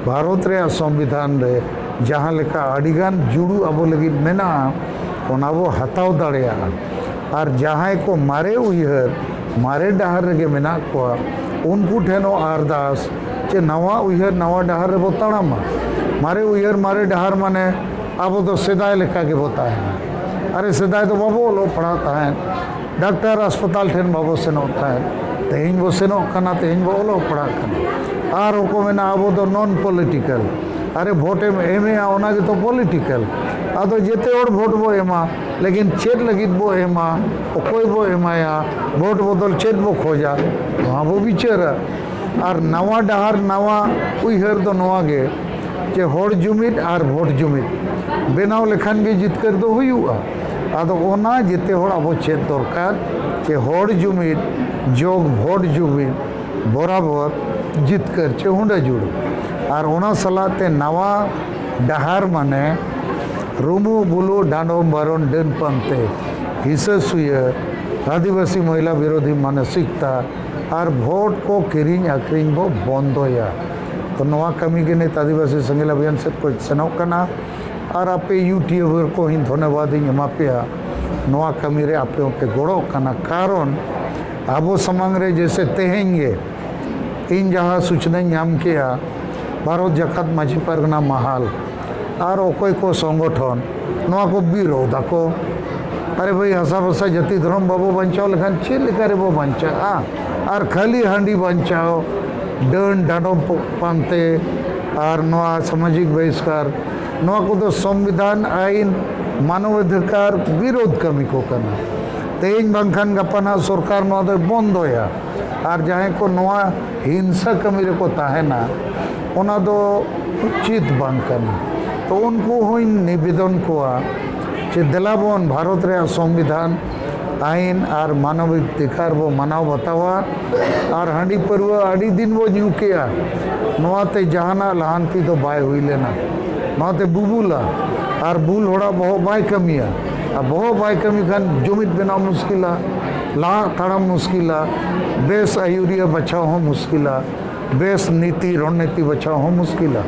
ᱵᱷᱟᱨᱚᱛ ᱨᱮᱭᱟᱜ ᱥᱚᱝᱵᱤᱫᱷᱟᱱ ᱨᱮ ᱡᱟᱦᱟᱸ ᱞᱮᱠᱟ ᱟᱹᱰᱤᱜᱟᱱ ᱡᱩᱲᱩ ᱟᱵᱚ ᱞᱟᱹᱜᱤᱫ ᱢᱮᱱᱟᱜᱼᱟ, ᱚᱱᱟ ᱵᱚ ᱦᱟᱛᱟᱣ ᱫᱟᱲᱮᱭᱟᱜᱼᱟ᱾ ᱟᱨ ᱡᱟᱦᱟᱸᱭ ᱠᱚ ᱢᱟᱨᱮ ᱩᱭᱦᱟᱹᱨ, ᱢᱟᱨᱮ ᱰᱟᱦᱟᱨ ᱨᱮᱜᱮ ᱢᱮᱱᱟᱜ ᱠᱚᱣᱟ, ᱩᱱᱠᱩ ᱴᱷᱮᱱ ᱦᱚᱸ ᱟᱨᱫᱟᱥ ᱪᱮ ᱱᱟᱣᱟ ᱩᱭᱦᱟᱹᱨ, ᱱᱟᱣᱟ ᱰᱟᱦᱟᱨ ᱨᱮᱵᱚ ᱛᱟᱲᱟᱢᱟ᱾ ᱢᱟᱨᱮ ᱩᱭᱦᱟᱹᱨ, ᱢᱟᱨᱮ ᱰᱟᱦᱟᱨ ᱢᱟᱱᱮ ᱟᱵᱚ ᱫᱚ ᱥᱮᱫᱟᱭ ᱞᱮᱠᱟ ᱜᱮᱵᱚ ᱛᱟᱦᱮᱱᱟ᱾ ᱟᱨᱮ, ᱥᱮᱫᱟᱭ ᱫᱚ ᱵᱟᱵᱚ ᱚᱞᱚᱜ ᱯᱟᱲᱦᱟᱜ ᱛᱟᱦᱮᱸᱫ, ᱰᱟᱠᱛᱟᱨ ᱦᱟᱥᱯᱟᱛᱟᱞ ᱴᱷᱮᱱ ᱵᱟᱵᱚ ᱥᱮᱱᱚᱜ ᱛᱟᱦᱮᱸᱫ᱾ ᱛᱮᱦᱮᱧ ᱵᱚ ᱥᱮᱱᱚᱜ ᱠᱟᱱᱟ, ᱛᱮᱦᱮᱧ ᱵᱚ ᱚᱞᱚᱜ ᱯᱟᱲᱦᱟᱜ ᱠᱟᱱᱟ᱾ ᱟᱨ ᱦᱚᱸᱠᱚ ᱢᱮᱱᱟ ᱟᱵᱚ ᱫᱚ ᱱᱚᱱ ᱯᱚᱞᱤᱴᱤᱠᱟᱞ᱾ ᱟᱨᱮ, ᱵᱷᱳᱴ ᱮᱢ ᱮᱢᱮᱜᱼᱟ, ᱚᱱᱟ ᱜᱮᱛᱚ ᱯᱚᱞᱤᱴᱤᱠᱟᱞ᱾ ᱟᱫᱚ ᱡᱮᱛᱮ ᱦᱚᱲ ᱵᱷᱳᱴ ᱵᱚ ᱮᱢᱟ, ᱞᱮᱠᱤᱱ ᱪᱮᱫ ᱞᱟᱹᱜᱤᱫ ᱵᱚ ᱮᱢᱟ, ᱚᱠᱚᱭ ᱵᱚ ᱮᱢᱟᱭᱟ, ᱵᱷᱳᱴ ᱵᱚᱫᱚᱞ ᱪᱮᱫ ᱵᱚ ᱠᱷᱚᱡᱟ, ᱱᱚᱣᱟ ᱵᱚ ᱵᱤᱪᱟᱹᱨᱟ᱾ ᱟᱨ ᱱᱟᱣᱟ ᱰᱟᱦᱟᱨ, ᱱᱟᱣᱟ ᱩᱭᱦᱟᱹᱨ ᱫᱚ ᱱᱚᱣᱟ ᱜᱮ ᱡᱮ ᱦᱚᱲ ᱡᱩᱢᱤᱫ ᱟᱨ ᱵᱷᱳᱴ ᱡᱩᱢᱤᱫ ᱵᱮᱱᱟᱣ ᱞᱮᱠᱷᱟᱱ ᱜᱮ ᱡᱤᱛᱠᱟᱹᱨ ᱫᱚ ᱦᱩᱭᱩᱜᱼᱟ᱾ ᱟᱫᱚ ᱚᱱᱟ ᱡᱮᱛᱮ ᱦᱚᱲ ᱟᱵᱚ ᱪᱮᱫ ᱫᱚᱨᱠᱟᱨ ᱡᱮ ᱦᱚᱲ ᱡᱩᱢᱤᱫ ᱡᱳᱜᱽ ᱵᱷᱳᱴ ᱡᱩᱢᱤᱫ ᱵᱚᱨᱟᱵᱚᱨ ᱡᱤᱛᱠᱟᱹᱨ ᱪᱮ ᱦᱩᱸᱰᱟᱹ ᱡᱩᱲᱩ᱾ ᱟᱨ ᱚᱱᱟ ᱥᱟᱞᱟᱜ ᱛᱮ ᱱᱟᱣᱟ ᱰᱟᱦᱟᱨ ᱢᱟᱱᱮ ᱨᱩᱢᱩ ᱵᱩᱞᱩ ᱰᱟᱸᱰᱚᱢ ᱵᱟᱨᱚᱱ ᱰᱟᱹᱱ ᱯᱟᱱᱛᱮ, ᱦᱤᱥᱟᱹ ᱥᱩᱭᱟᱹ, ᱟᱹᱫᱤᱵᱟᱹᱥᱤ ᱢᱚᱦᱤᱞᱟ ᱵᱤᱨᱳᱫᱷᱤ ᱢᱟᱱᱚᱥᱤᱠᱛᱟ ᱟᱨ ᱵᱷᱳᱴ ᱠᱚ ᱠᱤᱨᱤᱧ ᱟᱹᱠᱷᱨᱤᱧ ᱵᱚ ᱵᱚᱱᱫᱚᱭᱟ᱾ ᱛᱚ ᱱᱚᱣᱟ ᱠᱟᱹᱢᱤ ᱜᱮ ᱱᱤᱛ ᱟᱹᱫᱤᱵᱟᱹᱥᱤ ᱥᱮᱸᱜᱮᱞ ᱚᱵᱷᱤᱭᱟᱱ ᱥᱮᱫ ᱠᱚ ᱥᱮᱱᱚᱜ ᱠᱟᱱᱟ᱾ ᱟᱨ ᱟᱯᱮ ᱭᱩᱴᱤᱭᱩᱵᱟᱨ ᱠᱚ ᱦᱚᱸᱧ ᱫᱷᱚᱱᱭᱚᱵᱟᱫ ᱤᱧ ᱮᱢᱟ ᱯᱮᱭᱟ, ᱱᱚᱣᱟ ᱠᱟᱹᱢᱤ ᱨᱮ ᱟᱯᱮ ᱦᱚᱸᱯᱮ ᱜᱚᱲᱚᱜ ᱠᱟᱱᱟ᱾ ᱠᱟᱨᱚᱱ ᱟᱵᱚ ᱥᱟᱢᱟᱝ ᱨᱮ ᱡᱮᱥᱮ ᱛᱮᱦᱮᱧ ᱜᱮ ᱤᱧ ᱡᱟᱦᱟᱸ ᱥᱩᱪᱱᱟᱧ ᱧᱟᱢ ᱠᱮᱜᱼᱟ, ᱵᱷᱟᱨᱚᱛ ᱡᱟᱠᱟᱛ ᱢᱟᱹᱡᱷᱤ ᱯᱟᱨᱜᱟᱱᱟ ᱢᱟᱦᱟᱞ ᱟᱨ ᱚᱠᱚᱭ ᱠᱚ ᱥᱚᱝᱜᱚᱴᱷᱚᱱ ᱱᱚᱣᱟ ᱠᱚ ᱵᱤᱨᱳᱫᱷ ᱟᱠᱚ᱾ ᱟᱨᱮ ᱵᱷᱟᱹᱭ, ᱦᱟᱥᱟ ᱵᱷᱟᱥᱟ ᱡᱟᱹᱛᱤ ᱫᱷᱚᱨᱚᱢ ᱵᱟᱵᱚ ᱵᱟᱧᱪᱟᱣ ᱞᱮᱠᱷᱟᱱ ᱪᱮᱫ ᱞᱮᱠᱟ ᱨᱮᱵᱚ ᱵᱟᱧᱪᱟᱜᱼᱟ? ᱟᱨ ᱠᱷᱟᱹᱞᱤ ᱦᱟᱺᱰᱤ ᱵᱟᱧᱪᱟᱣ, ᱰᱟᱹᱱ ᱰᱟᱸᱰᱚᱢ ᱯᱚ-, ᱯᱟᱱᱛᱮ ᱟᱨ ᱱᱚᱣᱟ ᱥᱟᱢᱟᱡᱤᱠ ᱵᱟᱦᱤᱥᱠᱟᱨ, ᱱᱚᱣᱟ ᱠᱚᱫᱚ ᱥᱚᱝᱵᱤᱫᱷᱟᱱ, ᱟᱹᱭᱤᱱ, ᱢᱟᱱᱚᱵ ᱚᱫᱷᱤᱠᱟᱨ ᱵᱤᱨᱳᱫᱷ ᱠᱟᱹᱢᱤ ᱠᱚ ᱠᱟᱱᱟ᱾ ᱛᱮᱦᱮᱧ ᱵᱟᱝᱠᱷᱟᱱ ᱜᱟᱯᱟ ᱱᱟᱜ ᱥᱚᱨᱠᱟᱨ ᱱᱚᱣᱟ ᱫᱚᱭ ᱵᱚᱱᱫᱚᱭᱟ᱾ ᱟᱨ ᱡᱟᱦᱟᱸᱭ ᱠᱚ ᱱᱚᱣᱟ ᱦᱤᱝᱥᱟ ᱠᱟᱹᱢᱤ ᱨᱮᱠᱚ ᱛᱟᱦᱮᱱᱟ, ᱚᱱᱟ ᱫᱚ ᱩᱪᱤᱛ ᱵᱟᱝ ᱠᱟᱱᱟ᱾ ᱛᱚ ᱩᱱᱠᱩ ᱦᱚᱸᱧ ᱱᱤᱵᱮᱫᱚᱱ ᱠᱚᱣᱟ ᱡᱮ ᱫᱮᱞᱟ ᱵᱚᱱ ᱵᱷᱟᱨᱚᱛ ᱨᱮᱭᱟᱜ ᱥᱚᱝᱵᱤᱫᱷᱟᱱ, ᱟᱹᱭᱤᱱ ᱟᱨ ᱢᱟᱱᱚᱵᱤᱠ ᱚᱫᱷᱤᱠᱟᱨ ᱵᱚ ᱢᱟᱱᱟᱣ ᱵᱟᱛᱟᱣᱟ᱾ ᱟᱨ ᱦᱟᱺᱰᱤ ᱯᱟᱹᱨᱣᱟᱹ ᱟᱹᱰᱤ ᱫᱤᱱ ᱵᱚ ᱧᱩ ᱠᱮᱜᱼᱟ, ᱱᱚᱣᱟᱛᱮ ᱡᱟᱦᱟᱱᱟᱜ ᱞᱟᱦᱟᱱᱛᱤ ᱫᱚ ᱵᱟᱭ ᱦᱩᱭ ᱞᱮᱱᱟ᱾ ᱱᱚᱣᱟᱛᱮ ᱵᱩᱵᱩᱞᱟ, ᱟᱨ ᱵᱩᱞ ᱦᱚᱲᱟᱜ ᱵᱚᱦᱚᱜ ᱵᱟᱭ ᱠᱟᱹᱢᱤᱭᱟ᱾ ᱟᱨ ᱵᱚᱦᱚᱜ ᱵᱟᱭ ᱠᱟᱹᱢᱤ ᱠᱷᱟᱱ ᱡᱩᱢᱤᱫ ᱵᱮᱱᱟᱣ ᱢᱩᱥᱠᱤᱞᱟ, ᱞᱟᱦᱟᱜ ᱛᱟᱲᱟᱢ ᱢᱩᱥᱠᱤᱞᱟ, ᱵᱮᱥ ᱟᱹᱭᱩᱨᱤᱭᱟᱹ ᱵᱟᱪᱷᱟᱣ ᱦᱚᱸ ᱢᱩᱥᱠᱤᱞᱟ, ᱵᱮᱥ ᱱᱤᱛᱤ ᱨᱚᱱᱱᱤᱛᱤ ᱵᱟᱪᱷᱟᱣ ᱦᱚᱸ ᱢᱩᱥᱠᱤᱞᱟ᱾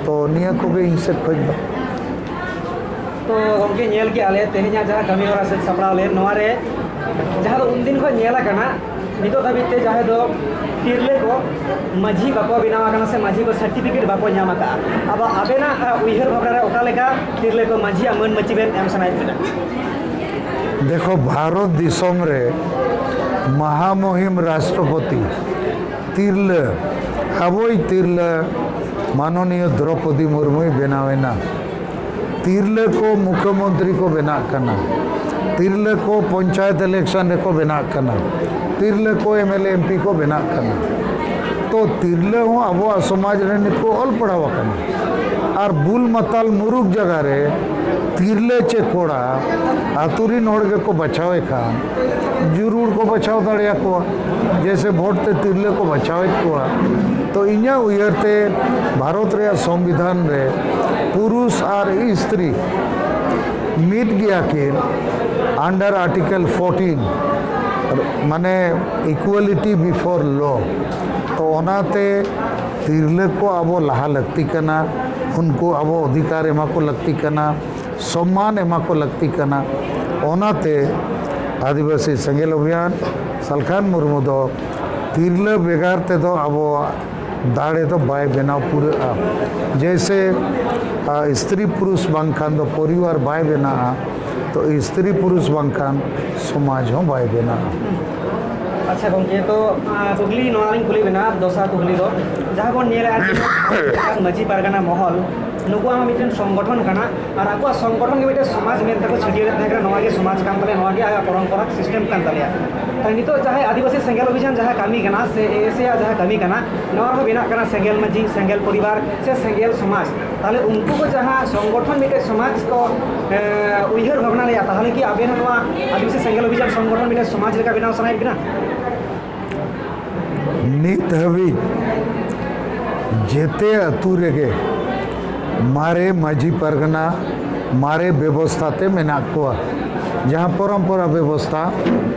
ᱛᱚ ᱱᱤᱭᱟᱹ ᱠᱚᱜᱮ ᱤᱧ ᱥᱮᱫ ᱠᱷᱚᱡ ᱫᱚ᱾ ᱛᱚ ᱜᱚᱢᱠᱮ, ᱧᱮᱞ ᱠᱮᱜᱼᱟ ᱞᱮ ᱛᱮᱦᱮᱧᱟᱜ ᱡᱟᱦᱟᱸ ᱠᱟᱹᱢᱤ ᱦᱚᱨᱟ ᱥᱮᱫ ᱥᱟᱯᱲᱟᱣ ᱞᱮᱱ, ᱱᱚᱣᱟ ᱨᱮ ᱡᱟᱦᱟᱸ ᱫᱚ ᱩᱱᱫᱤᱱ ᱠᱷᱚᱱ ᱧᱮᱞ ᱟᱠᱟᱱᱟ, ᱱᱤᱛᱚᱜ ᱫᱷᱟᱹᱵᱤᱡ ᱛᱮ ᱡᱟᱦᱟᱸᱭ ᱫᱚ ᱛᱤᱨᱞᱟᱹ ᱠᱚ ᱢᱟᱹᱡᱷᱤ ᱵᱟᱠᱚ ᱵᱮᱱᱟᱣ ᱟᱠᱟᱱᱟ ᱥᱮ ᱢᱟᱹᱡᱷᱤ ᱠᱚ ᱥᱟᱨᱴᱤᱯᱷᱤᱠᱮᱴ ᱵᱟᱠᱚ ᱧᱟᱢ ᱟᱠᱟᱫᱼᱟ᱾ ᱟᱫᱚ ᱟᱵᱮᱱᱟᱜ ᱟᱜ, ᱩᱭᱦᱟᱹᱨ ᱵᱷᱟᱵᱽᱱᱟ ᱨᱮ ᱚᱠᱟ ᱞᱮᱠᱟ ᱛᱤᱨᱞᱟᱹ ᱠᱚ ᱢᱟᱹᱡᱷᱤᱭᱟᱜ ᱢᱟᱹᱱ ᱢᱟᱹᱪᱤ ᱵᱮᱱ ᱮᱢ ᱥᱟᱱᱟᱭᱮᱫ ᱵᱮᱱᱟ? ᱫᱮᱠᱷᱚ, ᱵᱷᱟᱨᱚᱛ ᱫᱤᱥᱚᱢ ᱨᱮ ᱢᱟᱦᱟᱢᱚᱦᱤᱢ ᱨᱟᱥᱴᱨᱚᱯᱚᱛᱤ ᱛᱤᱨᱞᱟᱹ, ᱟᱵᱚᱭᱤᱡ ᱛᱤᱨᱞᱟᱹ ᱢᱟᱱᱚᱱᱤᱭᱚ ᱫᱨᱚᱯᱚᱫᱤ ᱢᱩᱨᱢᱩᱭ ᱵᱮᱱᱟᱣᱮᱱᱟ᱾ ᱛᱤᱨᱞᱟᱹ ᱠᱚ ᱢᱩᱠᱷᱭᱚᱢᱚᱱᱛᱨᱤ ᱠᱚ ᱵᱮᱱᱟᱜ ᱠᱟᱱᱟ, ᱛᱤᱨᱞᱟᱹ ᱠᱚ ᱯᱚᱧᱪᱟᱭᱮᱛ ᱤᱞᱮᱠᱥᱚᱱ ᱨᱮᱠᱚ ᱵᱮᱱᱟᱜ ᱠᱟᱱᱟ, ᱛᱤᱨᱞᱟᱹ ᱠᱚ M L A M P ᱠᱚ ᱵᱮᱱᱟᱜ ᱠᱟᱱᱟ᱾ ᱛᱚ ᱛᱤᱨᱞᱟᱹ ᱦᱚᱸ ᱟᱵᱚᱣᱟᱜ ᱥᱚᱢᱟᱡᱽ ᱨᱮ ᱱᱤᱛ ᱠᱚ ᱚᱞ ᱯᱟᱲᱦᱟᱣ ᱟᱠᱟᱱᱟ᱾ ᱟᱨ ᱵᱩᱞ ᱢᱟᱛᱟᱞ ᱢᱩᱨᱩᱠ ᱡᱟᱭᱜᱟ ᱨᱮ ᱛᱤᱨᱞᱟᱹ ᱪᱮ ᱠᱚᱲᱟ ᱟᱛᱳ ᱨᱤᱱ ᱦᱚᱲ ᱜᱮᱠᱚ ᱵᱟᱪᱷᱟᱣᱮ ᱠᱷᱟᱱ, ᱡᱩᱨᱩᱲ ᱠᱚ ᱵᱟᱪᱷᱟᱣ ᱫᱟᱲᱮᱭᱟᱠᱚᱣᱟ, ᱡᱮᱭᱥᱮ ᱵᱷᱳᱴ ᱛᱮ ᱛᱤᱨᱞᱟᱹ ᱠᱚ ᱵᱟᱪᱷᱟᱣᱮᱫ ᱠᱚᱣᱟ᱾ ᱛᱚ ᱤᱧᱟᱹᱜ ᱩᱭᱦᱟᱹᱨ ᱛᱮ ᱵᱷᱟᱨᱚᱛ ᱨᱮᱭᱟᱜ ᱥᱚᱝᱵᱤᱫᱷᱟᱱ ᱨᱮ ᱯᱩᱨᱩᱥ ᱟᱨ ᱥᱛᱨᱤ ᱢᱤᱫ ᱜᱮᱭᱟ ᱠᱤᱱ under article fourteen, ᱢᱟᱱᱮ equality before law᱾ ᱛᱚ ᱚᱱᱟᱛᱮ ᱛᱤᱨᱞᱟᱹ ᱠᱚ ᱟᱵᱚ ᱞᱟᱦᱟ ᱞᱟᱹᱠᱛᱤ ᱠᱟᱱᱟ, ᱩᱱᱠᱩ ᱟᱵᱚ ᱚᱫᱷᱤᱠᱟᱨ ᱮᱢᱟ ᱠᱚ ᱞᱟᱹᱠᱛᱤ ᱠᱟᱱᱟ, ᱥᱚᱢᱢᱟᱱ ᱮᱢᱟ ᱠᱚ ᱞᱟᱹᱠᱛᱤ ᱠᱟᱱᱟ᱾ ᱚᱱᱟᱛᱮ ᱟᱹᱫᱤᱵᱟᱹᱥᱤ ᱥᱮᱸᱜᱮᱞ ᱚᱵᱷᱤᱭᱟᱱ ᱥᱟᱞᱠᱷᱟᱱ ᱢᱩᱨᱢᱩ ᱫᱚ ᱛᱤᱨᱞᱟᱹ ᱵᱮᱜᱟᱨ ᱛᱮᱫᱚ ᱟᱵᱚᱣᱟᱜ ᱫᱟᱲᱮ ᱫᱚ ᱵᱟᱭ ᱵᱮᱱᱟᱣ ᱯᱩᱨᱟᱹᱜᱼᱟ᱾ ᱡᱮᱭᱥᱮ, ᱟ, ᱥᱛᱨᱤ ᱯᱩᱨᱩᱥ ᱵᱟᱝᱠᱷᱟᱱ ᱫᱚ ᱯᱚᱨᱤᱵᱟᱨ ᱵᱟᱭ ᱵᱮᱱᱟᱜᱼᱟ, ᱛᱚ ᱥᱛᱨᱤ ᱯᱩᱨᱩᱥ ᱵᱟᱝᱠᱷᱟᱱ ᱥᱚᱢᱟᱡᱽ ᱦᱚᱸ ᱵᱟᱭ ᱵᱮᱱᱟᱜᱼᱟ᱾ ᱟᱪᱪᱷᱟ ᱜᱚᱢᱠᱮ, ᱛᱚ ᱟ, ᱠᱩᱠᱞᱤ ᱱᱚᱣᱟ ᱞᱤᱧ ᱠᱩᱞᱤ ᱵᱮᱱᱟ, ᱫᱚᱥᱟᱨ ᱠᱩᱠᱞᱤ ᱫᱚ, ᱡᱟᱦᱟᱸ ᱵᱚᱱ ᱧᱮᱞᱮᱫᱼᱟ ᱡᱮ ᱢᱟᱹᱡᱷᱤ ᱯᱟᱨᱜᱟᱱᱟ ᱢᱚᱦᱚᱞ ᱱᱩᱠᱩᱣᱟᱜ ᱦᱚᱸ ᱢᱤᱫᱴᱮᱱ ᱥᱚᱝᱜᱚᱴᱷᱚᱱ ᱠᱟᱱᱟ, ᱟᱨ ᱟᱠᱚᱣᱟᱜ ᱥᱚᱝᱜᱚᱴᱷᱚᱱ ᱜᱮ ᱢᱤᱫᱴᱮᱱ ᱥᱚᱢᱟᱡᱽ ᱢᱮᱱᱛᱮ ᱠᱚ ᱪᱷᱟᱹᱴᱭᱟᱹᱨᱮᱫ ᱛᱟᱦᱮᱸ ᱠᱟᱱᱟ᱾ ᱱᱚᱣᱟ ᱜᱮ ᱥᱚᱢᱟᱡᱽ ᱠᱟᱱ ᱛᱟᱞᱮᱭᱟ, ᱱᱚᱣᱟ ᱜᱮ ᱟᱭᱟᱜ ᱯᱚᱨᱚᱢᱯᱚᱨᱟ ᱥᱤᱥᱴᱮᱢ ᱠᱟᱱ ᱛᱟᱞᱮᱭᱟ᱾ ᱛᱟᱦᱞᱮ ᱱᱤᱛᱚᱜ ᱡᱟᱦᱟᱸᱭ ᱟᱹᱫᱤᱵᱟᱹᱥᱤ ᱥᱮᱸᱜᱮᱞ ᱚᱵᱷᱤᱡᱟᱱ ᱡᱟᱦᱟᱸ ᱠᱟᱹᱢᱤ ᱠᱟᱱᱟ ᱥᱮ ᱮ ᱮᱥ ᱮ ᱟᱜ ᱡᱟᱦᱟᱸ ᱠᱟᱹᱢᱤ ᱠᱟᱱᱟ, ᱱᱚᱣᱟ ᱨᱮᱦᱚᱸ ᱵᱮᱱᱟᱜ ᱠᱟᱱᱟ ᱥᱮᱸᱜᱮᱞ ᱢᱟᱹᱡᱷᱤ, ᱥᱮᱸᱜᱮᱞ ᱯᱚᱨᱤᱵᱟᱨ ᱥᱮ ᱥᱮᱸᱜᱮᱞ ᱥᱚᱢᱟᱡᱽ᱾ ᱛᱟᱦᱞᱮ ᱩᱱᱠᱩ ᱠᱚ ᱡᱟᱦᱟᱸ ᱥᱚᱝᱜᱚᱴᱷᱚᱱ ᱢᱤᱫᱴᱮᱡ ᱥᱚᱢᱟᱡᱽ ᱠᱚ ᱮ, ᱩᱭᱦᱟᱹᱨ ᱵᱷᱟᱵᱽᱱᱟ ᱞᱮᱫᱟ, ᱛᱟᱦᱞᱮ ᱠᱤ ᱟᱵᱮᱱ ᱱᱚᱣᱟ ᱟᱹᱫᱤᱵᱟᱹᱥᱤ ᱥᱮᱸᱜᱮᱞ ᱚᱵᱷᱤᱡᱟᱱ ᱥᱚᱝᱜᱚᱴᱷᱚᱱ ᱢᱤᱫᱴᱮᱡ ᱥᱚᱢᱟᱡᱽ ᱞᱮᱠᱟ ᱵᱮᱱᱟᱣ ᱥᱟᱱᱟᱭᱮᱫ ᱵᱮᱱᱟ? ᱱᱤᱛ ᱦᱟᱹᱵᱤᱡ ᱡᱮᱛᱮ ᱟᱹᱛᱩ ᱨᱮᱜᱮ ᱢᱟᱨᱮ ᱢᱟᱹᱡᱷᱤ ᱯᱟᱨᱜᱟᱱᱟ ᱢᱟᱨᱮ ᱵᱮᱵᱚᱥᱛᱷᱟ ᱛᱮ ᱢᱮᱱᱟᱜ ᱠᱚᱣᱟ᱾ ᱡᱟᱦᱟᱸ ᱯᱚᱨᱚᱢᱯᱚᱨᱟ ᱵᱮᱵᱚᱥᱛᱷᱟ,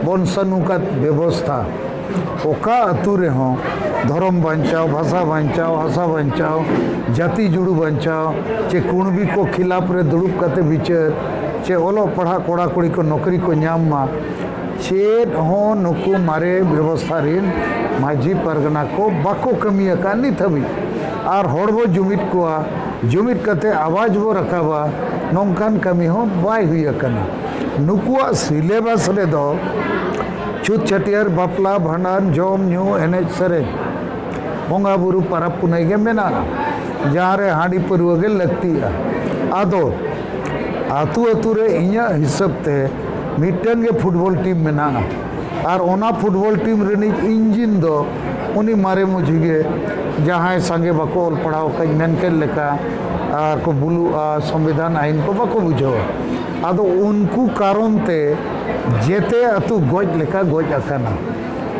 ᱵᱚᱝᱥᱟᱱᱩᱜᱚᱛ ᱵᱮᱵᱚᱥᱛᱷᱟ, ᱚᱠᱟ ᱟᱹᱛᱩ ᱨᱮᱦᱚᱸ ᱫᱷᱚᱨᱚᱢ ᱵᱟᱧᱪᱟᱣ, ᱵᱷᱟᱥᱟ ᱵᱟᱧᱪᱟᱣ, ᱦᱟᱥᱟ ᱵᱟᱧᱪᱟᱣ, ᱡᱟᱹᱛᱤ ᱡᱩᱲᱩ ᱵᱟᱧᱪᱟᱣ, ᱪᱮ ᱠᱩᱬᱵᱤ ᱠᱚ ᱠᱷᱤᱞᱟᱯ ᱨᱮ ᱫᱩᱲᱩᱵ ᱠᱟᱛᱮ ᱵᱤᱪᱟᱹᱨ, ᱪᱮ ᱚᱞᱚᱜ ᱯᱟᱲᱦᱟᱜ ᱠᱚᱲᱟ ᱠᱩᱲᱤ ᱠᱚ ᱱᱚᱠᱨᱤ ᱠᱚ ᱧᱟᱢ ᱢᱟ, ᱪᱮᱫ ᱦᱚᱸ ᱱᱩᱠᱩ ᱢᱟᱨᱮ ᱵᱮᱵᱚᱥᱛᱷᱟ ᱨᱮᱱ ᱢᱟᱹᱡᱷᱤ ᱯᱟᱨᱜᱟᱱᱟ ᱠᱚ ᱵᱟᱠᱚ ᱠᱟᱹᱢᱤ ᱟᱠᱟᱫ ᱱᱤᱛ ᱦᱟᱹᱵᱤᱡ᱾ ᱟᱨ ᱦᱚᱲ ᱵᱚ ᱡᱩᱢᱤᱫ ᱠᱚᱣᱟ, ᱡᱩᱢᱤᱫ ᱠᱟᱛᱮ ᱟᱣᱟᱡᱽ ᱵᱚ ᱨᱟᱠᱟᱵᱟ, ᱱᱚᱝᱠᱟᱱ ᱠᱟᱹᱢᱤ ᱦᱚᱸ ᱵᱟᱭ ᱦᱩᱭ ᱟᱠᱟᱱᱟ᱾ ᱱᱩᱠᱩᱣᱟᱜ ᱥᱤᱞᱮᱵᱟᱥ ᱨᱮᱫᱚ ᱪᱷᱩᱛ ᱪᱷᱟᱹᱴᱭᱟᱹᱨ, ᱵᱟᱯᱞᱟ, ᱵᱷᱟᱸᱰᱟᱱ, ᱡᱚᱢ ᱧᱩ, ᱮᱱᱮᱡ ᱥᱮᱨᱮᱧ, ᱵᱚᱸᱜᱟ ᱵᱩᱨᱩ, ᱯᱟᱨᱟᱵᱽ ᱯᱩᱱᱟᱹᱭ ᱜᱮ ᱢᱮᱱᱟᱜᱼᱟ, ᱡᱟᱦᱟᱸ ᱨᱮ ᱦᱟᱺᱰᱤ ᱯᱟᱹᱨᱣᱟᱹ ᱜᱮ ᱞᱟᱹᱠᱛᱤᱜᱼᱟ᱾ ᱟᱫᱚ ᱟᱹᱛᱩ ᱟᱹᱛᱩ ᱨᱮ ᱤᱧᱟᱹᱜ ᱦᱤᱥᱟᱹᱵ ᱛᱮ ᱢᱤᱫᱴᱟᱝ ᱜᱮ ᱯᱷᱩᱴᱵᱚᱞ ᱴᱤᱢ ᱢᱮᱱᱟᱜᱼᱟ, ᱟᱨ ᱚᱱᱟ ᱯᱷᱩᱴᱵᱚᱞ ᱴᱤᱢ ᱨᱤᱱᱤᱡ ᱤᱧᱡᱤᱱ ᱫᱚ ᱩᱱᱤ ᱢᱟᱨᱮ ᱢᱟᱹᱡᱷᱤ ᱜᱮ, ᱡᱟᱦᱟᱸᱭ ᱥᱟᱸᱜᱮ ᱵᱟᱠᱚ ᱚᱞ ᱯᱟᱲᱦᱟᱣ ᱟᱠᱟᱫ ᱢᱮᱱ ᱠᱮᱫ ᱞᱮᱠᱟ, ᱟᱨ ᱠᱚ ᱵᱩᱞᱩᱜᱼᱟ, ᱥᱚᱝᱵᱤᱫᱷᱟᱱ ᱟᱹᱭᱤᱱ ᱠᱚ ᱵᱟᱠᱚ ᱵᱩᱡᱷᱟᱹᱣᱟ᱾ ᱟᱫᱚ ᱩᱱᱠᱩ ᱠᱟᱨᱚᱱ ᱛᱮ ᱡᱮᱛᱮ ᱟᱹᱛᱩ ᱜᱚᱡ ᱞᱮᱠᱟ ᱜᱚᱡ ᱟᱠᱟᱱᱟ᱾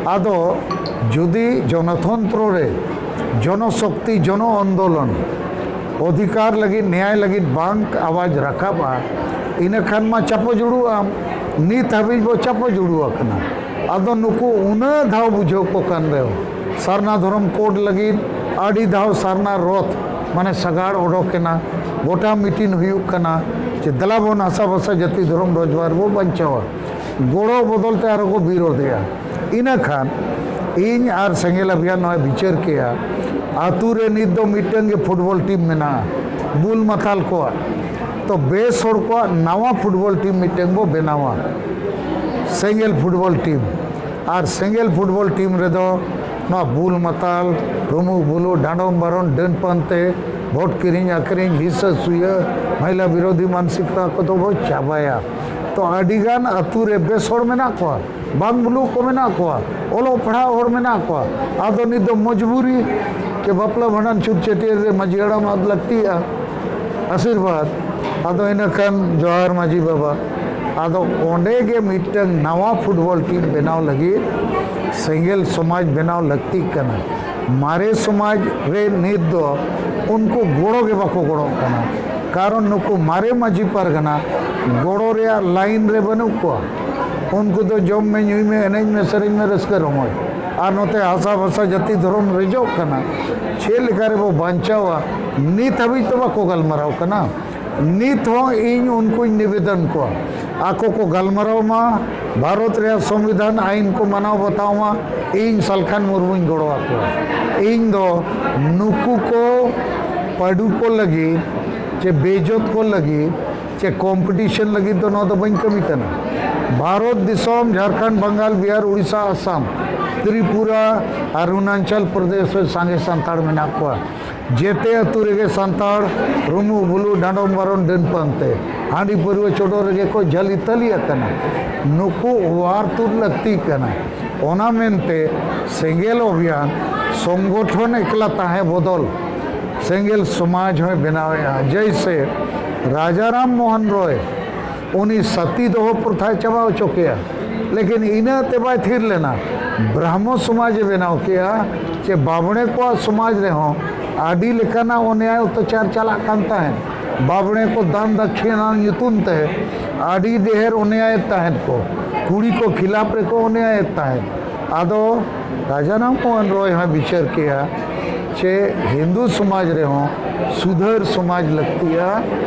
ᱟᱫᱚ ᱡᱩᱫᱤ ᱡᱚᱱᱚᱛᱚᱱᱛᱨᱚ ᱨᱮ ᱡᱚᱱᱚᱥᱚᱠᱛᱤ, ᱡᱚᱱᱚ ᱟᱱᱫᱳᱞᱚᱱ, ᱚᱫᱷᱤᱠᱟᱨ ᱞᱟᱹᱜᱤᱫ, ᱱᱮᱭᱟᱭ ᱞᱟᱹᱜᱤᱫ ᱵᱟᱝ ᱟᱣᱟᱡᱽ ᱨᱟᱠᱟᱵᱼᱟ, ᱤᱱᱟᱹ ᱠᱷᱟᱱ ᱢᱟ ᱪᱟᱯᱚ ᱡᱩᱲᱩᱜ ᱟᱢ᱾ ᱱᱤᱛ ᱦᱟᱹᱵᱤᱡ ᱵᱚ ᱪᱟᱯᱚ ᱡᱩᱲᱩ ᱟᱠᱟᱱᱟ᱾ ᱟᱫᱚ ᱱᱩᱠᱩ ᱩᱱᱟᱹᱜ ᱫᱷᱟᱣ ᱵᱩᱡᱷᱟᱹᱣ ᱠᱚ ᱠᱟᱱ ᱨᱮᱦᱚᱸ, ᱥᱟᱨᱱᱟ ᱫᱷᱚᱨᱚᱢ ᱠᱳᱰ ᱞᱟᱹᱜᱤᱫ ᱟᱹᱰᱤ ᱫᱷᱟᱣ ᱥᱟᱨᱱᱟ ᱨᱚᱛᱷ, ᱢᱟᱱᱮ ᱥᱟᱜᱟᱲ ᱚᱰᱚᱠ ᱮᱱᱟ, ᱜᱚᱴᱟ ᱢᱤᱴᱤᱝ ᱦᱩᱭᱩᱜ ᱠᱟᱱᱟ ᱡᱮ ᱫᱮᱞᱟ ᱵᱚᱱ ᱦᱟᱥᱟ ᱵᱷᱟᱥᱟ ᱡᱟᱹᱛᱤ ᱫᱷᱚᱨᱚᱢ ᱨᱚᱡᱽᱜᱟᱨ ᱵᱚ ᱵᱟᱧᱪᱟᱣᱟ᱾ ᱜᱚᱲᱚ ᱵᱚᱫᱚᱞ ᱛᱮ ᱟᱨᱦᱚᱸ ᱠᱚ ᱵᱤᱨᱳᱫᱷᱮᱜᱼᱟ᱾ ᱤᱱᱟᱹ ᱠᱷᱟᱱ ᱤᱧ ᱟᱨ ᱥᱮᱸᱜᱮᱞ ᱟᱵᱷᱤᱭᱟᱱ ᱱᱚᱣᱟ ᱵᱤᱪᱟᱹᱨ ᱠᱮᱜᱼᱟ, ᱟᱹᱛᱩ ᱨᱮ ᱱᱤᱛ ᱫᱚ ᱢᱤᱫᱴᱟᱝ ᱜᱮ ᱯᱷᱩᱴᱵᱚᱞ ᱴᱤᱢ ᱢᱮᱱᱟᱜᱼᱟ, ᱵᱩᱞ ᱢᱟᱛᱟᱞ ᱠᱚᱣᱟᱜ᱾ ᱛᱚ ᱵᱮᱥ ᱦᱚᱲ ᱠᱚᱣᱟᱜ ᱱᱟᱣᱟ ᱯᱷᱩᱴᱵᱚᱞ ᱴᱤᱢ ᱢᱤᱫᱴᱟᱝ ᱵᱚ ᱵᱮᱱᱟᱣᱟ, ᱥᱮᱸᱜᱮᱞ ᱯᱷᱩᱴᱵᱚᱞ ᱴᱤᱢ᱾ ᱟᱨ ᱥᱮᱸᱜᱮᱞ ᱯᱷᱩᱴᱵᱚᱞ ᱴᱤᱢ ᱨᱮᱫᱚ ᱱᱚᱣᱟ ᱵᱩᱞ ᱢᱟᱛᱟᱞ, ᱨᱩᱢᱩᱜ ᱵᱩᱞᱩᱜ, ᱰᱟᱸᱰᱚᱢ ᱵᱟᱨᱚᱱ, ᱰᱟᱹᱱ ᱯᱟᱱᱛᱮ, ᱵᱷᱳᱴ ᱠᱤᱨᱤᱧ ᱟᱹᱠᱷᱨᱤᱧ, ᱦᱤᱥᱟᱹ ᱥᱩᱭᱟᱹ, ᱢᱚᱦᱤᱞᱟ ᱵᱤᱨᱳᱫᱷᱤ ᱢᱟᱱᱥᱤᱠᱛᱟ ᱠᱚᱫᱚ ᱵᱚ ᱪᱟᱵᱟᱭᱟ᱾ ᱛᱚ ᱟᱹᱰᱤᱜᱟᱱ ᱟᱹᱛᱩ ᱨᱮ ᱵᱮᱥ ᱦᱚᱲ ᱢᱮᱱᱟᱜ ᱠᱚᱣᱟ, ᱵᱟᱝ ᱵᱩᱞᱩᱜ ᱠᱚ ᱢᱮᱱᱟᱜ ᱠᱚᱣᱟ, ᱚᱞᱚᱜ ᱯᱟᱲᱦᱟᱜ ᱦᱚᱲ ᱢᱮᱱᱟᱜ ᱠᱚᱣᱟ᱾ ᱟᱫᱚ ᱱᱤᱛ ᱫᱚ ᱢᱚᱡᱽᱵᱩᱨᱤ ᱪᱮ ᱵᱟᱯᱞᱟ ᱵᱷᱟᱸᱰᱟᱱ ᱪᱷᱩᱛ ᱪᱷᱟᱹᱴᱭᱟᱹᱨ ᱨᱮ ᱢᱟᱹᱡᱷᱤ ᱦᱟᱲᱟᱢ ᱟᱫ ᱞᱟᱹᱠᱛᱤᱜᱼᱟ, ᱟᱥᱤᱨᱵᱟᱫᱽ᱾ ᱟᱫᱚ ᱤᱱᱟᱹ ᱠᱷᱟᱱ ᱡᱚᱦᱟᱨ ᱢᱟᱹᱡᱷᱤ ᱵᱟᱵᱟ᱾ ᱟᱫᱚ ᱚᱸᱰᱮ ᱜᱮ ᱢᱤᱫᱴᱟᱝ ᱱᱟᱣᱟ ᱯᱷᱩᱴᱵᱚᱞ ᱴᱤᱢ ᱵᱮᱱᱟᱣ ᱞᱟᱹᱜᱤᱫ ᱥᱮᱸᱜᱮᱞ ᱥᱚᱢᱟᱡᱽ ᱵᱮᱱᱟᱣ ᱞᱟᱹᱠᱛᱤᱜ ᱠᱟᱱᱟ᱾ ᱢᱟᱨᱮ ᱥᱚᱢᱟᱡᱽ ᱨᱮ ᱱᱤᱛ ᱫᱚ ᱩᱱᱠᱩ ᱜᱚᱲᱚ ᱜᱮ ᱵᱟᱠᱚ ᱜᱚᱲᱚᱜ ᱠᱟᱱᱟ, ᱠᱟᱨᱚᱱ ᱱᱩᱠᱩ ᱢᱟᱨᱮ ᱢᱟᱹᱡᱷᱤ ᱯᱟᱨᱜᱟᱱᱟ ᱜᱚᱲᱚ ᱨᱮᱭᱟᱜ ᱞᱟᱭᱤᱱ ᱨᱮ ᱵᱟᱹᱱᱩᱜ ᱠᱚᱣᱟ᱾ ᱩᱱᱠᱩ ᱫᱚ ᱡᱚᱢ ᱢᱮ, ᱧᱩᱭ ᱢᱮ, ᱮᱱᱮᱡ ᱢᱮ, ᱥᱮᱨᱮᱧ ᱢᱮ, ᱨᱟᱹᱥᱠᱟᱹ ᱨᱚᱢᱚᱡᱽ᱾ ᱟᱨ ᱱᱚᱛᱮ ᱦᱟᱥᱟ ᱵᱷᱟᱥᱟ ᱡᱟᱹᱛᱤ ᱫᱷᱚᱨᱚᱢ ᱨᱮᱡᱚᱜ ᱠᱟᱱᱟ᱾ ᱪᱮᱫ ᱞᱮᱠᱟ ᱨᱮᱵᱚ ᱵᱟᱧᱪᱟᱣᱟ, ᱱᱤᱛ ᱦᱟᱹᱵᱤᱡ ᱫᱚ ᱵᱟᱠᱚ ᱜᱟᱞᱢᱟᱨᱟᱣ ᱠᱟᱱᱟ᱾ ᱱᱤᱛ ᱦᱚᱸ ᱤᱧ ᱩᱱᱠᱩᱧ ᱱᱤᱵᱮᱫᱚᱱ ᱠᱚᱣᱟ, ᱟᱠᱚ ᱠᱚ ᱜᱟᱞᱢᱟᱨᱟᱣ ᱢᱟ, ᱵᱷᱟᱨᱚᱛ ᱨᱮᱭᱟᱜ ᱥᱚᱝᱵᱤᱫᱷᱟᱱ ᱟᱹᱭᱤᱱ ᱠᱚ ᱢᱟᱱᱟᱣ ᱵᱟᱛᱟᱣ ᱢᱟ᱾ ᱤᱧ ᱥᱟᱞᱠᱷᱟᱱ ᱢᱩᱨᱢᱩᱧ ᱜᱚᱲᱚ ᱟᱠᱚᱣᱟ᱾ ᱤᱧ ᱫᱚ ᱱᱩᱠᱩ ᱠᱚ ᱯᱟᱹᱰᱩ ᱠᱚ ᱞᱟᱹᱜᱤᱫ ᱪᱮ ᱵᱮᱡᱚᱛ ᱠᱚ ᱞᱟᱹᱜᱤᱫ ᱪᱮ ᱠᱚᱢᱯᱤᱴᱤᱥᱚᱱ ᱞᱟᱹᱜᱤᱫ ᱫᱚ ᱱᱚᱣᱟ ᱫᱚ ᱵᱟᱹᱧ ᱠᱟᱹᱢᱤ ᱠᱟᱱᱟ᱾ ᱵᱷᱟᱨᱚᱛ ᱫᱤᱥᱚᱢ, ᱡᱷᱟᱲᱠᱷᱚᱸᱰ, ᱵᱟᱝᱜᱟᱞ, ᱵᱤᱦᱟᱨ, ᱩᱲᱤᱥᱥᱟ, ᱟᱥᱟᱢ, ᱛᱨᱤᱯᱩᱨᱟ, ᱟᱨᱩᱱᱟᱪᱚᱞ ᱯᱨᱚᱫᱮᱥ ᱨᱮ ᱥᱟᱸᱜᱮ ᱥᱟᱱᱛᱟᱲ ᱢᱮᱱᱟᱜ ᱠᱚᱣᱟ᱾ ᱡᱮᱛᱮ ᱟᱹᱛᱩ ᱨᱮᱜᱮ ᱥᱟᱱᱛᱟᱲ ᱨᱩᱢᱩᱜ ᱵᱩᱞᱩᱜ, ᱰᱟᱸᱰᱚᱢ ᱵᱟᱨᱚᱱ, ᱰᱟᱹᱱ ᱯᱟᱱᱛᱮ, ᱦᱟᱺᱰᱤ ᱯᱟᱹᱨᱣᱟᱹ ᱪᱚᱰᱚᱨ ᱨᱮᱜᱮ ᱠᱚ ᱡᱷᱟᱹᱞᱤ ᱛᱟᱹᱞᱤ ᱟᱠᱟᱱᱟ᱾ ᱱᱩᱠᱩ ᱚᱣᱟᱨ ᱛᱩᱫ ᱞᱟᱹᱠᱛᱤ ᱠᱟᱱᱟ᱾ ᱚᱱᱟ ᱢᱮᱱᱛᱮ ᱥᱮᱸᱜᱮᱞ ᱚᱵᱷᱤᱭᱟᱱ ᱥᱚᱝᱜᱚᱴᱷᱚᱱ ᱮᱠᱞᱟ ᱛᱟᱦᱮᱸ ᱵᱚᱫᱚᱞ ᱥᱮᱸᱜᱮᱞ ᱥᱚᱢᱟᱡᱽ ᱦᱚᱸᱭ ᱵᱮᱱᱟᱣᱮᱫᱼᱟ᱾ ᱡᱮᱭᱥᱮ ᱨᱟᱡᱟᱨᱟᱢ ᱢᱳᱦᱚᱱ ᱨᱚᱭ, ᱩᱱᱤ ᱥᱟᱛᱤ ᱫᱚᱦᱚ ᱯᱨᱚᱛᱷᱟᱭ ᱪᱟᱵᱟ ᱦᱚᱪᱚ ᱠᱮᱜᱼᱟ, ᱞᱮᱠᱤᱱ ᱤᱱᱟᱹ ᱛᱮ ᱵᱟᱭ ᱛᱷᱤᱨ ᱞᱮᱱᱟ᱾ ᱵᱨᱟᱦᱢᱚ ᱥᱚᱢᱟᱡᱽ ᱮ ᱵᱮᱱᱟᱣ ᱠᱮᱜᱼᱟ, ᱪᱮ ᱵᱟᱵᱽᱬᱮ ᱠᱚᱣᱟᱜ ᱥᱚᱢᱟᱡᱽ ᱨᱮᱦᱚᱸ ᱟᱹᱰᱤ ᱞᱮᱠᱟᱱᱟᱜ ᱚᱱᱭᱟᱭ ᱚᱛᱛᱟᱪᱟᱨ ᱪᱟᱞᱟᱜ ᱠᱟᱱ ᱛᱟᱦᱮᱸᱫ᱾ ᱵᱟᱵᱽᱬᱮ ᱠᱚ ᱫᱟᱱ ᱫᱟᱹᱠᱷᱤᱱᱟ ᱧᱩᱛᱩᱢ ᱛᱮ ᱟᱹᱰᱤ ᱰᱷᱮᱨ ᱚᱱᱭᱟᱭᱮᱫ ᱛᱟᱦᱮᱸᱫ ᱠᱚ, ᱠᱩᱲᱤ ᱠᱚ ᱠᱷᱤᱞᱟᱯ ᱨᱮᱠᱚ ᱚᱱᱭᱟᱭᱮᱫ ᱛᱟᱦᱮᱸᱫ᱾ ᱟᱫᱚ ᱨᱟᱡᱟ ᱨᱟᱢ ᱢᱳᱦᱚᱱ ᱨᱚᱭ ᱦᱚᱸᱭ ᱵᱤᱪᱟᱹᱨ ᱠᱮᱜᱼᱟ ᱪᱮ ᱦᱤᱱᱫᱩ ᱥᱚᱢᱟᱡᱽ ᱨᱮᱦᱚᱸ ᱥᱩᱫᱷᱟᱹᱨ ᱥᱚᱢᱟᱡᱽ ᱞᱟᱹᱠᱛᱤᱜᱼᱟ,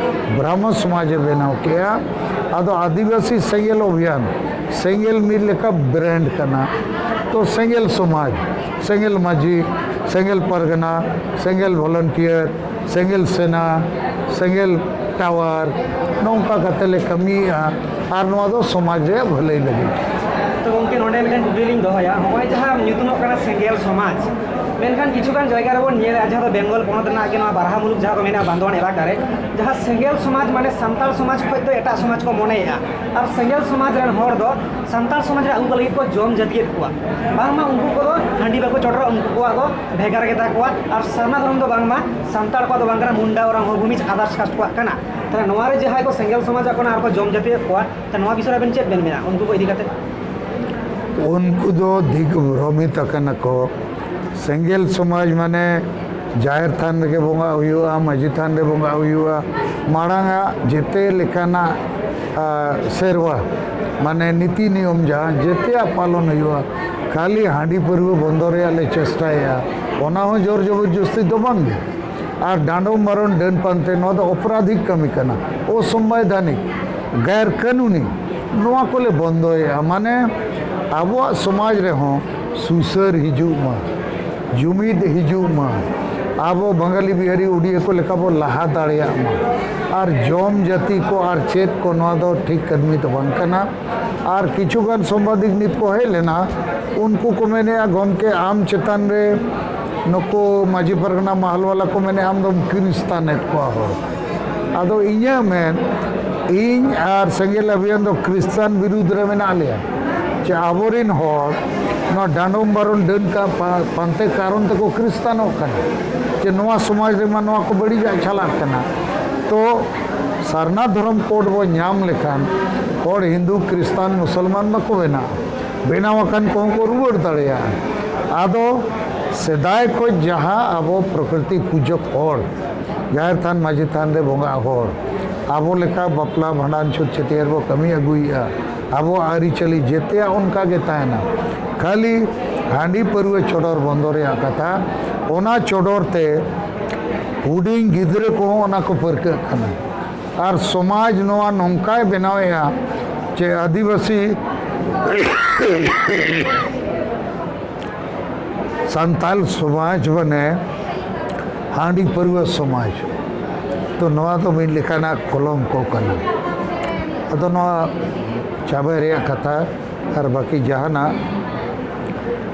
ᱵᱨᱟᱦᱢᱚ ᱥᱚᱢᱟᱡᱽ ᱮ ᱵᱮᱱᱟᱣ ᱠᱮᱜᱼᱟ᱾ ᱟᱫᱚ ᱟᱹᱫᱤᱵᱟᱹᱥᱤ ᱥᱮᱸᱜᱮᱞ ᱚᱵᱷᱤᱭᱟᱱ, ᱥᱮᱸᱜᱮᱞ ᱢᱤᱫ ᱞᱮᱠᱟ ᱵᱨᱮᱱᱰ ᱠᱟᱱᱟ᱾ ᱛᱚ ᱥᱮᱸᱜᱮᱞ ᱥᱚᱢᱟᱡᱽ, ᱥᱮᱸᱜᱮᱞ ᱢᱟᱹᱡᱷᱤ, ᱥᱮᱸᱜᱮᱞ ᱯᱟᱨᱜᱟᱱᱟ, ᱥᱮᱸᱜᱮᱞ ᱵᱷᱚᱞᱚᱱᱴᱤᱭᱟᱨ, ᱥᱮᱸᱜᱮᱞ ᱥᱮᱱᱟ, ᱥᱮᱸᱜᱮᱞ ᱴᱟᱣᱟᱨ, ᱱᱚᱝᱠᱟ ᱠᱟᱛᱮ ᱞᱮ ᱠᱟᱹᱢᱤᱭᱮᱫᱼᱟ᱾ ᱟᱨ ᱱᱚᱣᱟ ᱫᱚ ᱥᱚᱢᱟᱡᱽ ᱨᱮᱭᱟᱜ ᱵᱷᱟᱹᱞᱟᱹᱭ ᱞᱟᱹᱜᱤᱫ᱾ ᱛᱚ ᱜᱚᱢᱠᱮ, ᱱᱚᱰᱮ ᱢᱤᱫᱴᱮᱱ ᱠᱩᱠᱞᱤ ᱞᱤᱧ ᱫᱚᱦᱚᱭᱟ᱾ ᱱᱚᱜᱼᱚᱭ ᱡᱟᱦᱟᱸ ᱧᱩᱛᱩᱢᱚᱜ ᱠᱟᱱᱟ ᱥᱮᱸᱜᱮᱞ ᱥᱚᱢᱟᱡᱽ, ᱢᱮᱱᱠᱷᱟᱱ ᱠᱤᱪᱷᱩᱜᱟᱱ ᱡᱟᱭᱜᱟ ᱨᱮᱵᱚᱱ ᱧᱮᱞᱮᱫᱼᱟ, ᱡᱟᱦᱟᱸ ᱫᱚ ᱵᱮᱝᱜᱚᱞ ᱯᱚᱱᱚᱛ ᱨᱮᱱᱟᱜ ᱜᱮ, ᱱᱚᱣᱟ ᱵᱟᱨᱦᱟᱢᱩᱞᱩᱠ ᱡᱟᱦᱟᱸ ᱠᱚ ᱢᱮᱱᱟ ᱵᱟᱸᱫᱷᱣᱟᱱ ᱮᱞᱟᱠᱟ ᱨᱮ, ᱡᱟᱦᱟᱸ ᱥᱮᱸᱜᱮᱞ ᱥᱚᱢᱟᱡᱽ ᱢᱟᱱᱮ ᱥᱟᱱᱛᱟᱲ ᱥᱚᱢᱟᱡᱽ ᱠᱷᱚᱱ ᱫᱚ ᱮᱴᱟᱜ ᱥᱚᱢᱟᱡᱽ ᱠᱚ ᱢᱚᱱᱮᱭᱮᱫᱼᱟ᱾ ᱟᱨ ᱥᱮᱸᱜᱮᱞ ᱥᱚᱢᱟᱡᱽ ᱨᱮᱱ ᱦᱚᱲ ᱫᱚ ᱥᱟᱱᱛᱟᱲ ᱥᱚᱢᱟᱡᱽ ᱨᱮ ᱟᱹᱜᱩ ᱠᱚ ᱞᱟᱹᱜᱤᱫ ᱠᱚ ᱡᱚᱢ ᱡᱟᱹᱛᱤᱭᱮᱫ ᱠᱚᱣᱟ᱾ ᱵᱟᱝᱢᱟ ᱩᱱᱠᱩ ᱠᱚᱫᱚ ᱦᱟᱺᱰᱤ ᱵᱟᱠᱚ ᱪᱚᱰᱚᱨᱟ, ᱩᱱᱠᱩ ᱠᱚᱣᱟᱜ ᱫᱚ ᱵᱷᱮᱜᱟᱨ ᱜᱮᱛᱟ ᱠᱚᱣᱟ᱾ ᱟᱨ ᱥᱟᱨᱱᱟ ᱫᱷᱚᱨᱚᱢ ᱫᱚ ᱵᱟᱝᱢᱟ ᱥᱟᱱᱛᱟᱲ ᱠᱚᱣᱟᱜ ᱫᱚ ᱵᱟᱝ ᱠᱟᱱᱟ, ᱢᱩᱱᱰᱟ, ᱳᱨᱟᱝ, ᱦᱚᱸ ᱵᱷᱩᱢᱤᱡᱽ, others caste ᱠᱚᱣᱟᱜ ᱠᱟᱱᱟ᱾ ᱛᱟᱦᱞᱮ ᱱᱚᱣᱟ ᱨᱮ ᱡᱟᱦᱟᱸᱭ ᱠᱚ ᱥᱮᱸᱜᱮᱞ ᱥᱚᱢᱟᱡᱽ ᱟᱠᱟᱱᱟ ᱟᱨ ᱠᱚ ᱡᱚᱢ ᱡᱟᱹᱛᱤᱭᱮᱫ ᱠᱚᱣᱟ, ᱛᱚ ᱱᱚᱣᱟ ᱵᱤᱥᱚᱭ ᱨᱮ ᱟᱵᱮᱱ ᱪᱮᱫ ᱵᱮᱱ ᱢᱮᱱᱟ ᱩᱱᱠᱩ ᱠᱚ ᱤᱫᱤ ᱠᱟᱛᱮ? ᱩᱱᱠᱩ ᱫᱚ ᱫᱤᱜᱽᱵᱷᱨᱚᱢᱤᱛ ᱟᱠᱟᱱᱟ ᱠᱚ᱾ ᱥᱮᱸᱜᱮᱞ ᱥᱚᱢᱟᱡᱽ ᱢᱟᱱᱮ ᱡᱟᱦᱮᱨ ᱛᱷᱟᱱ ᱨᱮᱜᱮ ᱵᱚᱸᱜᱟ ᱦᱩᱭᱩᱜᱼᱟ, ᱢᱟᱹᱡᱷᱤ ᱛᱷᱟᱱ ᱨᱮ ᱵᱚᱸᱜᱟ ᱦᱩᱭᱩᱜᱼᱟ, ᱢᱟᱲᱟᱝ ᱟᱜ ᱡᱮᱛᱮ ᱞᱮᱠᱟᱱᱟᱜ ᱟ, ᱥᱮᱨᱣᱟ ᱢᱟᱱᱮ ᱱᱤᱛᱤ ᱱᱤᱭᱚᱢ ᱡᱟᱦᱟᱸ ᱡᱮᱛᱮᱭᱟᱜ ᱯᱟᱞᱚᱱ ᱦᱩᱭᱩᱜᱼᱟ᱾ ᱠᱷᱟᱹᱞᱤ ᱦᱟᱺᱰᱤ ᱯᱟᱹᱨᱣᱟᱹ ᱵᱚᱱᱫᱚ ᱨᱮᱭᱟᱜ ᱞᱮ ᱪᱮᱥᱴᱟᱭᱮᱫᱼᱟ, ᱚᱱᱟ ᱦᱚᱸ ᱡᱳᱨ ᱡᱚᱵᱚᱨᱡᱚᱥᱛᱤ ᱫᱚ ᱵᱟᱝ ᱜᱮ᱾ ᱟᱨ ᱰᱟᱸᱰᱚᱢ ᱵᱟᱨᱚᱱ, ᱰᱟᱹᱱ ᱯᱟᱱᱛᱮ, ᱱᱚᱣᱟ ᱫᱚ ᱚᱯᱨᱟᱫᱷᱤᱠ ᱠᱟᱹᱢᱤ ᱠᱟᱱᱟ, ᱚᱥᱚᱢᱵᱤᱫᱷᱟᱱᱤᱠ, ᱜᱟᱭᱨ ᱠᱟᱹᱱᱩᱱᱤ᱾ ᱱᱚᱣᱟ ᱠᱚᱞᱮ ᱵᱚᱱᱫᱚᱭᱮᱫᱼᱟ᱾ ᱢᱟᱱᱮ ᱟᱵᱚᱣᱟᱜ ᱥᱚᱢᱟᱡᱽ ᱨᱮᱦᱚᱸ ᱥᱩᱥᱟᱹᱨ ᱦᱤᱡᱩᱜ ᱢᱟ, ᱡᱩᱢᱤᱫ ᱦᱤᱡᱩᱜ ᱢᱟ, ᱟᱵᱚ ᱵᱟᱝᱜᱟᱞᱤ ᱵᱤᱦᱟᱨᱤ ᱩᱰᱤᱭᱟ ᱠᱚ ᱞᱮᱠᱟ ᱵᱚ ᱞᱟᱦᱟ ᱫᱟᱲᱮᱭᱟᱜ ᱢᱟ᱾ ᱟᱨ ᱡᱚᱢ ᱡᱟᱹᱛᱤ ᱠᱚ ᱟᱨ ᱪᱮᱫ ᱠᱚ, ᱱᱚᱣᱟ ᱫᱚ ᱴᱷᱤᱠ ᱠᱟᱹᱢᱤ ᱫᱚ ᱵᱟᱝ ᱠᱟᱱᱟ᱾ ᱟᱨ ᱠᱤᱪᱷᱩ ᱜᱟᱱ ᱥᱟᱢᱵᱟᱫᱤᱠ ᱱᱤᱛ ᱠᱚ ᱦᱮᱡ ᱞᱮᱱᱟ, ᱩᱱᱠᱩ ᱠᱚ ᱢᱮᱱᱮᱫᱼᱟ, "ᱜᱚᱢᱠᱮ, ᱟᱢ ᱪᱮᱛᱟᱱ ᱨᱮ ᱱᱩᱠᱩ ᱢᱟᱹᱡᱷᱤ ᱯᱟᱨᱜᱟᱱᱟ ᱢᱟᱦᱟᱞ ᱵᱟᱞᱟ ᱠᱚ ᱢᱮᱱᱮᱫᱼᱟ, ᱟᱢ ᱫᱚᱢ ᱠᱷᱨᱤᱥᱛᱟᱱᱮᱫ ᱠᱚᱣᱟ ᱦᱚᱲ᱾" ᱟᱫᱚ ᱤᱧᱟᱹᱜ ᱢᱮᱱ, ᱤᱧ ᱟᱨ ᱥᱮᱸᱜᱮᱞ ᱚᱵᱷᱤᱭᱟᱱ ᱫᱚ ᱠᱷᱨᱤᱥᱛᱟᱱ ᱵᱤᱨᱩᱫᱽ ᱨᱮ ᱢᱮᱱᱟᱜ ᱞᱮᱭᱟ᱾ ᱡᱮ ᱟᱵᱚᱨᱮᱱ ᱦᱚᱲ ᱱᱚᱣᱟ ᱰᱟᱸᱰᱚᱢ ᱵᱟᱨᱚᱱ ᱰᱟᱹᱱ ᱠᱟ-, ᱯᱟ-, ᱯᱟᱱᱛᱮ ᱠᱟᱨᱚᱱ ᱛᱮᱠᱚ ᱠᱷᱨᱤᱥᱛᱟᱱᱚᱜ ᱠᱟᱱᱟ, ᱡᱮ ᱱᱚᱣᱟ ᱥᱚᱢᱟᱡᱽ ᱨᱮᱢᱟ ᱱᱚᱣᱟ ᱠᱚ ᱵᱟᱹᱲᱤᱡᱟᱜ ᱪᱟᱞᱟᱜ ᱠᱟᱱᱟ᱾ ᱛᱚ ᱥᱟᱨᱱᱟ ᱫᱷᱚᱨᱚᱢ ᱠᱳᱰ ᱵᱚ ᱧᱟᱢ ᱞᱮᱠᱷᱟᱱ ᱦᱚᱲ ᱦᱤᱱᱫᱩ, ᱠᱷᱨᱤᱥᱛᱟᱱ, ᱢᱩᱥᱚᱞᱢᱟᱱ ᱵᱟᱠᱚ ᱵᱮᱱᱟᱜᱼᱟ, ᱵᱮᱱᱟᱣ ᱟᱠᱟᱱ ᱠᱚᱦᱚᱸ ᱠᱚ ᱨᱩᱣᱟᱹᱲ ᱫᱟᱲᱮᱭᱟᱜᱼᱟ᱾ ᱟᱫᱚ ᱥᱮᱫᱟᱭ ᱠᱷᱚᱱ ᱡᱟᱦᱟᱸ ᱟᱵᱚ ᱯᱨᱚᱠᱨᱤᱛᱤ ᱯᱩᱡᱚᱠ ᱦᱚᱲ, ᱡᱟᱦᱮᱨ ᱛᱷᱟᱱ ᱢᱟᱹᱡᱷᱤ ᱛᱷᱟᱱ ᱨᱮ ᱵᱚᱸᱜᱟᱜ ᱦᱚᱲ, ᱟᱵᱚ ᱞᱮᱠᱟ ᱵᱟᱯᱞᱟ, ᱵᱷᱟᱸᱰᱟᱱ, ᱪᱷᱩᱛ, ᱪᱷᱟᱹᱴᱭᱟᱹᱨ ᱵᱚ ᱠᱟᱹᱢᱤ ᱟᱹᱜᱩᱭᱮᱫᱼᱟ, ᱟᱵᱚᱣᱟᱜ ᱟᱹᱨᱤᱪᱟᱹᱞᱤ ᱡᱮᱛᱮᱭᱟᱜ ᱚᱱᱠᱟ ᱜᱮ ᱛᱟᱦᱮᱱᱟ᱾ ᱠᱷᱟᱹᱞᱤ ᱦᱟᱺᱰᱤ ᱯᱟᱹᱨᱣᱟᱹ ᱪᱚᱰᱚᱨ ᱵᱚᱱᱫᱚ ᱨᱮᱭᱟᱜ ᱠᱟᱛᱷᱟ, ᱚᱱᱟ ᱪᱚᱰᱚᱨ ᱛᱮ ᱦᱩᱰᱤᱧ ᱜᱤᱫᱽᱨᱟᱹ ᱠᱚᱦᱚᱸ ᱚᱱᱟ ᱠᱚ ᱯᱟᱹᱨᱠᱟᱹᱜ ᱠᱟᱱᱟ᱾ ᱟᱨ ᱥᱚᱢᱟᱡᱽ ᱱᱚᱣᱟ ᱱᱚᱝᱠᱟᱭ ᱵᱮᱱᱟᱣᱮᱫᱼᱟ ᱡᱮ ᱟᱹᱫᱤᱵᱟᱹᱥᱤ ᱥᱟᱱᱛᱟᱞ ᱥᱚᱢᱟᱡᱽ ᱢᱟᱱᱮ ᱦᱟᱺᱰᱤ ᱯᱟᱹᱨᱣᱟᱹ ᱥᱚᱢᱟᱡᱽ᱾ ᱛᱚ ᱱᱚᱣᱟ ᱫᱚ ᱢᱤᱫ ᱞᱮᱠᱟᱱᱟᱜ ᱠᱚᱞᱚᱝᱠᱚ ᱠᱟᱱᱟ᱾ ᱟᱫᱚ ᱱᱚᱣᱟ ᱪᱟᱵᱟᱭ ᱨᱮᱭᱟᱜ ᱠᱟᱛᱷᱟ, ᱟᱨ ᱵᱟᱹᱠᱤ ᱡᱟᱦᱟᱱᱟᱜ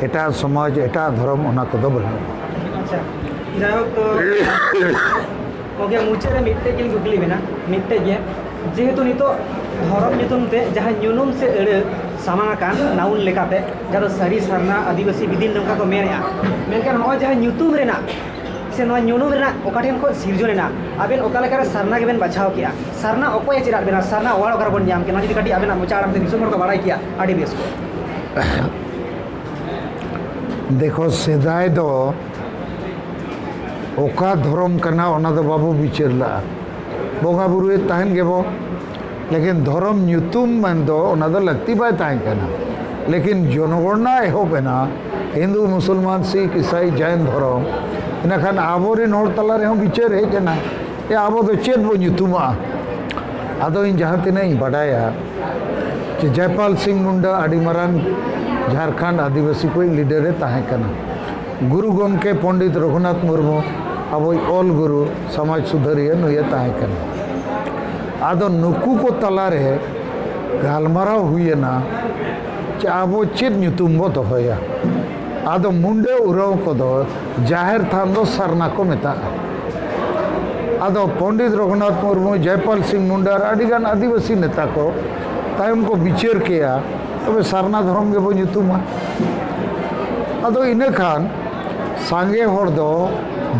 ᱮᱴᱟᱜ ᱥᱚᱢᱟᱡᱽ, ᱮᱴᱟᱜ ᱫᱷᱚᱨᱚᱢ, ᱚᱱᱟ ᱠᱚᱫᱚ ᱵᱟᱹᱱᱩᱜᱼᱟ᱾ ᱟᱪᱪᱷᱟ, ᱡᱟᱭᱦᱳᱠ, ᱛᱚ ᱜᱚᱢᱠᱮ, ᱢᱩᱪᱟᱹᱫ ᱨᱮ ᱢᱤᱫᱴᱮᱡ ᱜᱮᱞᱤᱧ ᱠᱩᱠᱞᱤ ᱵᱮᱱᱟ, ᱢᱤᱫᱴᱮᱡ ᱜᱮ, ᱡᱮᱦᱮᱛᱩ ᱱᱤᱛᱚᱜ ᱫᱷᱚᱨᱚᱢ ᱧᱩᱛᱩᱢ ᱛᱮ ᱡᱟᱦᱟᱸ ᱧᱩᱱᱩᱢ ᱥᱮ ᱟᱹᱲᱟᱹ ᱥᱟᱢᱟᱝ ᱟᱠᱟᱱ, ᱱᱟᱣᱩᱱ ᱞᱮᱠᱟᱛᱮ, ᱡᱟᱦᱟᱸ ᱫᱚ ᱥᱟᱹᱨᱤ, ᱥᱟᱨᱱᱟ, ᱟᱹᱫᱤᱵᱟᱹᱥᱤ, ᱵᱤᱫᱤᱱ, ᱱᱚᱝᱠᱟ ᱠᱚ ᱢᱮᱱᱮᱫᱼᱟ, ᱢᱮᱱᱠᱷᱟᱱ ᱱᱚᱜᱼᱚᱭ ᱡᱟᱦᱟᱸ ᱧᱩᱛᱩᱢ ᱨᱮᱱᱟᱜ ᱥᱮ ᱱᱚᱣᱟ ᱧᱩᱱᱩᱢ ᱨᱮᱱᱟᱜ ᱚᱠᱟ ᱴᱷᱮᱱ ᱠᱷᱚᱱ ᱥᱤᱨᱡᱚᱱ ᱮᱱᱟ, ᱟᱵᱮᱱ ᱚᱠᱟ ᱞᱮᱠᱟᱨᱮ ᱥᱟᱨᱱᱟ ᱜᱮᱵᱮᱱ ᱵᱟᱪᱷᱟᱣ ᱠᱮᱜᱼᱟ? ᱥᱟᱨᱱᱟ ᱚᱠᱚᱭᱮ ᱪᱮᱫ ᱟᱫ ᱵᱮᱱᱟ? ᱥᱟᱨᱱᱟ ᱚᱣᱟᱨᱰ ᱚᱠᱟ ᱨᱮᱵᱚᱱ ᱧᱟᱢ ᱠᱮᱫᱟ? ᱡᱩᱫᱤ ᱠᱟᱹᱴᱤᱡ ᱟᱵᱮᱱᱟᱜ ᱢᱚᱪᱟ ᱟᱲᱟᱝ ᱛᱮ ᱫᱤᱥᱚᱢ ᱦᱚᱲ ᱠᱚ ᱵᱟᱲᱟᱭ ᱠᱮᱭᱟ, ᱟᱹᱰᱤ ᱵᱮᱥ ᱠᱚᱜᱼᱟ᱾ ᱫᱮᱠᱷᱚ, ᱥᱮᱫᱟᱭ ᱫᱚ ᱚᱠᱟ ᱫᱷᱚᱨᱚᱢ ᱠᱟᱱᱟ, ᱚᱱᱟ ᱫᱚ ᱵᱟᱵᱚ ᱵᱤᱪᱟᱹᱨ ᱞᱟᱜᱼᱟ᱾ ᱵᱚᱸᱜᱟ ᱵᱩᱨᱩᱭᱮᱫ ᱛᱟᱦᱮᱱ ᱜᱮᱵᱚ, ᱞᱮᱠᱤᱱ ᱫᱷᱚᱨᱚᱢ ᱧᱩᱛᱩᱢ ᱢᱮᱱᱫᱚ ᱚᱱᱟ ᱫᱚ ᱞᱟᱹᱠᱛᱤ ᱵᱟᱭ ᱛᱟᱦᱮᱸ ᱠᱟᱱᱟ᱾ ᱞᱮᱠᱤᱱ ᱡᱚᱱᱚᱜᱚᱬᱱᱟ ᱮᱦᱚᱵ ᱮᱱᱟ, ᱦᱤᱱᱫᱩ, ᱢᱩᱥᱚᱞᱢᱟᱱ, ᱥᱤᱠᱷ, ᱤᱥᱟᱭ, ᱡᱟᱭᱱ ᱫᱷᱚᱨᱚᱢ, ᱤᱱᱟᱹᱠᱷᱟᱱ ᱟᱵᱚᱨᱮᱱ ᱦᱚᱲ ᱛᱟᱞᱟ ᱨᱮᱦᱚᱸ ᱵᱤᱪᱟᱹᱨ ᱦᱮᱡ ᱮᱱᱟ, ᱮ, ᱟᱵᱚ ᱫᱚ ᱪᱮᱫ ᱵᱚ ᱧᱩᱛᱩᱢᱟᱜᱼᱟ? ᱟᱫᱚ ᱤᱧ ᱡᱟᱦᱟᱸ ᱛᱤᱱᱟᱹᱜ ᱤᱧ ᱵᱟᱰᱟᱭᱟ, ᱡᱮ ᱡᱚᱭᱯᱟᱞ ᱥᱤᱝ ᱢᱩᱱᱰᱟ ᱟᱹᱰᱤ ᱢᱟᱨᱟᱝ ᱡᱷᱟᱲᱠᱷᱚᱸᱰ ᱟᱹᱫᱤᱵᱟᱹᱥᱤ ᱠᱚᱭᱤᱡ ᱞᱤᱰᱟᱨᱮ ᱛᱟᱦᱮᱸ ᱠᱟᱱᱟ᱾ ᱜᱩᱨᱩ ᱜᱚᱢᱠᱮ ᱯᱚᱱᱰᱤᱛ ᱨᱚᱜᱷᱩᱱᱟᱛᱷ ᱢᱩᱨᱢᱩ, ᱟᱵᱚᱭᱤᱡ ᱚᱞ ᱜᱩᱨᱩ, ᱥᱚᱢᱟᱡᱽ ᱥᱩᱫᱷᱟᱹᱨᱤᱭᱟᱹ, ᱱᱩᱭᱮ ᱛᱟᱦᱮᱸ ᱠᱟᱱᱟ᱾ ᱟᱫᱚ ᱱᱩᱠᱩ ᱠᱚ ᱛᱟᱞᱟᱨᱮ ᱜᱟᱞᱢᱟᱨᱟᱣ ᱦᱩᱭᱮᱱᱟ ᱡᱮ ᱟᱵᱚ ᱪᱮᱫ ᱧᱩᱛᱩᱢ ᱵᱚ ᱫᱚᱦᱚᱭᱟ᱾ ᱟᱫᱚ ᱢᱩᱱᱰᱟᱹ ᱩᱨᱟᱣ ᱠᱚᱫᱚ ᱡᱟᱦᱮᱨ ᱛᱷᱟᱱ ᱫᱚ ᱥᱟᱨᱱᱟ ᱠᱚ ᱢᱮᱛᱟᱜᱼᱟ᱾ ᱟᱫᱚ ᱯᱚᱱᱰᱤᱛ ᱨᱚᱜᱷᱩᱱᱟᱛᱷ ᱢᱩᱨᱢᱩ, ᱡᱚᱭᱯᱟᱞ ᱥᱤᱝ ᱢᱩᱱᱰᱟ ᱟᱨ ᱟᱹᱰᱤᱜᱟᱱ ᱟᱹᱫᱤᱵᱟᱹᱥᱤ ᱱᱮᱛᱟ ᱠᱚ ᱛᱟᱭᱚᱢ ᱠᱚ ᱵᱤᱪᱟᱹᱨ ᱠᱮᱜᱼᱟ, ᱛᱚᱵᱮ ᱥᱟᱨᱱᱟ ᱫᱷᱚᱨᱚᱢ ᱜᱮᱵᱚ ᱧᱩᱛᱩᱢᱟ᱾ ᱟᱫᱚ ᱤᱱᱟᱹ ᱠᱷᱟᱱ ᱥᱟᱸᱜᱮ ᱦᱚᱲ ᱫᱚ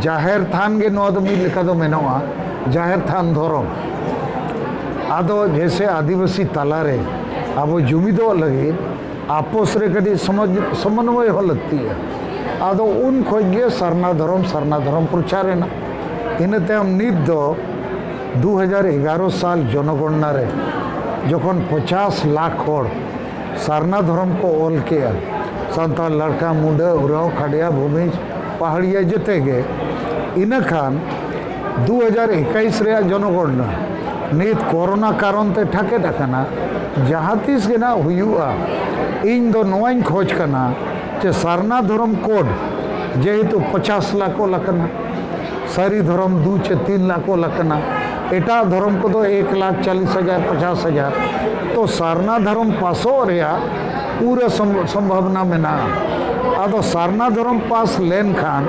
ᱡᱟᱦᱮᱨ ᱛᱷᱟᱱ ᱜᱮ ᱱᱚᱣᱟ ᱫᱚ ᱢᱤᱫ ᱞᱮᱠᱟ ᱫᱚ ᱢᱮᱱᱚᱜᱼᱟ, ᱡᱟᱦᱮᱨ ᱛᱷᱟᱱ ᱫᱷᱚᱨᱚᱢ᱾ ᱟᱫᱚ ᱡᱮᱭᱥᱮ ᱟᱹᱫᱤᱵᱟᱹᱥᱤ ᱛᱟᱞᱟᱨᱮ ᱟᱵᱚ ᱡᱩᱢᱤᱫᱚᱜ ᱞᱟᱹᱜᱤᱫ ᱟᱯᱚᱥ ᱨᱮ ᱠᱟᱹᱴᱤᱡ ᱥᱚᱢᱚᱡᱽ-, ᱥᱚᱢᱚᱱᱚᱭ ᱦᱚᱸ ᱞᱟᱹᱠᱛᱤᱜᱼᱟ᱾ ᱟᱫᱚ ᱩᱱ ᱠᱷᱚᱱ ᱜᱮ ᱥᱟᱨᱱᱟ ᱫᱷᱚᱨᱚᱢ, ᱥᱟᱨᱱᱟ ᱫᱷᱚᱨᱚᱢ ᱯᱨᱚᱪᱟᱨ ᱮᱱᱟ᱾ ᱤᱱᱟᱹ ᱛᱟᱭᱚᱢ ᱱᱤᱛ ᱫᱚ ᱫᱩ ᱦᱟᱡᱟᱨ ᱮᱜᱟᱨᱚ ᱥᱟᱞ ᱡᱚᱱᱚᱜᱚᱬᱱᱟ ᱨᱮ ᱡᱚᱠᱷᱚᱱ ᱯᱚᱪᱟᱥ ᱞᱟᱠᱷ ᱦᱚᱲ ᱥᱟᱨᱱᱟ ᱫᱷᱚᱨᱚᱢ ᱠᱚ ᱚᱞ ᱠᱮᱜᱼᱟ, ᱥᱟᱱᱛᱟᱲ, ᱞᱟᱲᱠᱟ, ᱢᱩᱰᱟᱹ, ᱩᱨᱟᱣ, ᱠᱷᱟᱰᱭᱟ, ᱵᱷᱩᱢᱤᱡᱽ, ᱯᱟᱦᱟᱲᱤᱭᱟ, ᱡᱮᱛᱮ ᱜᱮ᱾ ᱤᱱᱟᱹ ᱠᱷᱟᱱ ᱫᱩ ᱦᱟᱡᱟᱨ ᱮᱠᱟᱭᱤᱥ ᱨᱮᱭᱟᱜ ᱡᱚᱱᱚᱜᱚᱬᱱᱟ ᱱᱤᱛ ᱠᱚᱨᱳᱱᱟ ᱠᱟᱨᱚᱱ ᱛᱮ ᱴᱷᱟᱠᱮᱫ ᱟᱠᱟᱱᱟ᱾ ᱡᱟᱦᱟᱸ ᱛᱤᱥ ᱜᱮ ᱱᱟᱜ ᱦᱩᱭᱩᱜᱼᱟ, ᱤᱧ ᱫᱚ ᱱᱚᱣᱟᱧ ᱠᱷᱚᱡᱽ ᱠᱟᱱᱟ ᱡᱮ ᱥᱟᱨᱱᱟ ᱫᱷᱚᱨᱚᱢ ᱠᱳᱰ ᱡᱮᱦᱮᱛᱩ ᱯᱚᱪᱟᱥ ᱞᱟᱠᱷ ᱚᱞ ᱟᱠᱟᱱᱟ, ᱥᱟᱹᱨᱤ ᱫᱷᱚᱨᱚᱢ ᱫᱩ ᱪᱮ ᱛᱤᱱ ᱞᱟᱠᱷ ᱚᱞ ᱟᱠᱟᱱᱟ, ᱮᱴᱟᱜ ᱫᱷᱚᱨᱚᱢ ᱠᱚᱫᱚ ᱮᱠ ᱞᱟᱠᱷ ᱪᱟᱞᱤᱥ ᱦᱟᱡᱟᱨ, ᱯᱚᱪᱟᱥ ᱦᱟᱡᱟᱨ᱾ ᱛᱚ ᱥᱟᱨᱱᱟ ᱫᱷᱚᱨᱚᱢ ᱯᱟᱥᱚᱜ ᱨᱮᱭᱟᱜ ᱯᱩᱨᱟᱹ ᱥᱚᱢ-, ᱥᱚᱢᱵᱷᱟᱵᱚᱱᱟ ᱢᱮᱱᱟᱜᱼᱟ᱾ ᱟᱫᱚ ᱥᱟᱨᱱᱟ ᱫᱷᱚᱨᱚᱢ ᱯᱟᱥ ᱞᱮᱱᱠᱷᱟᱱ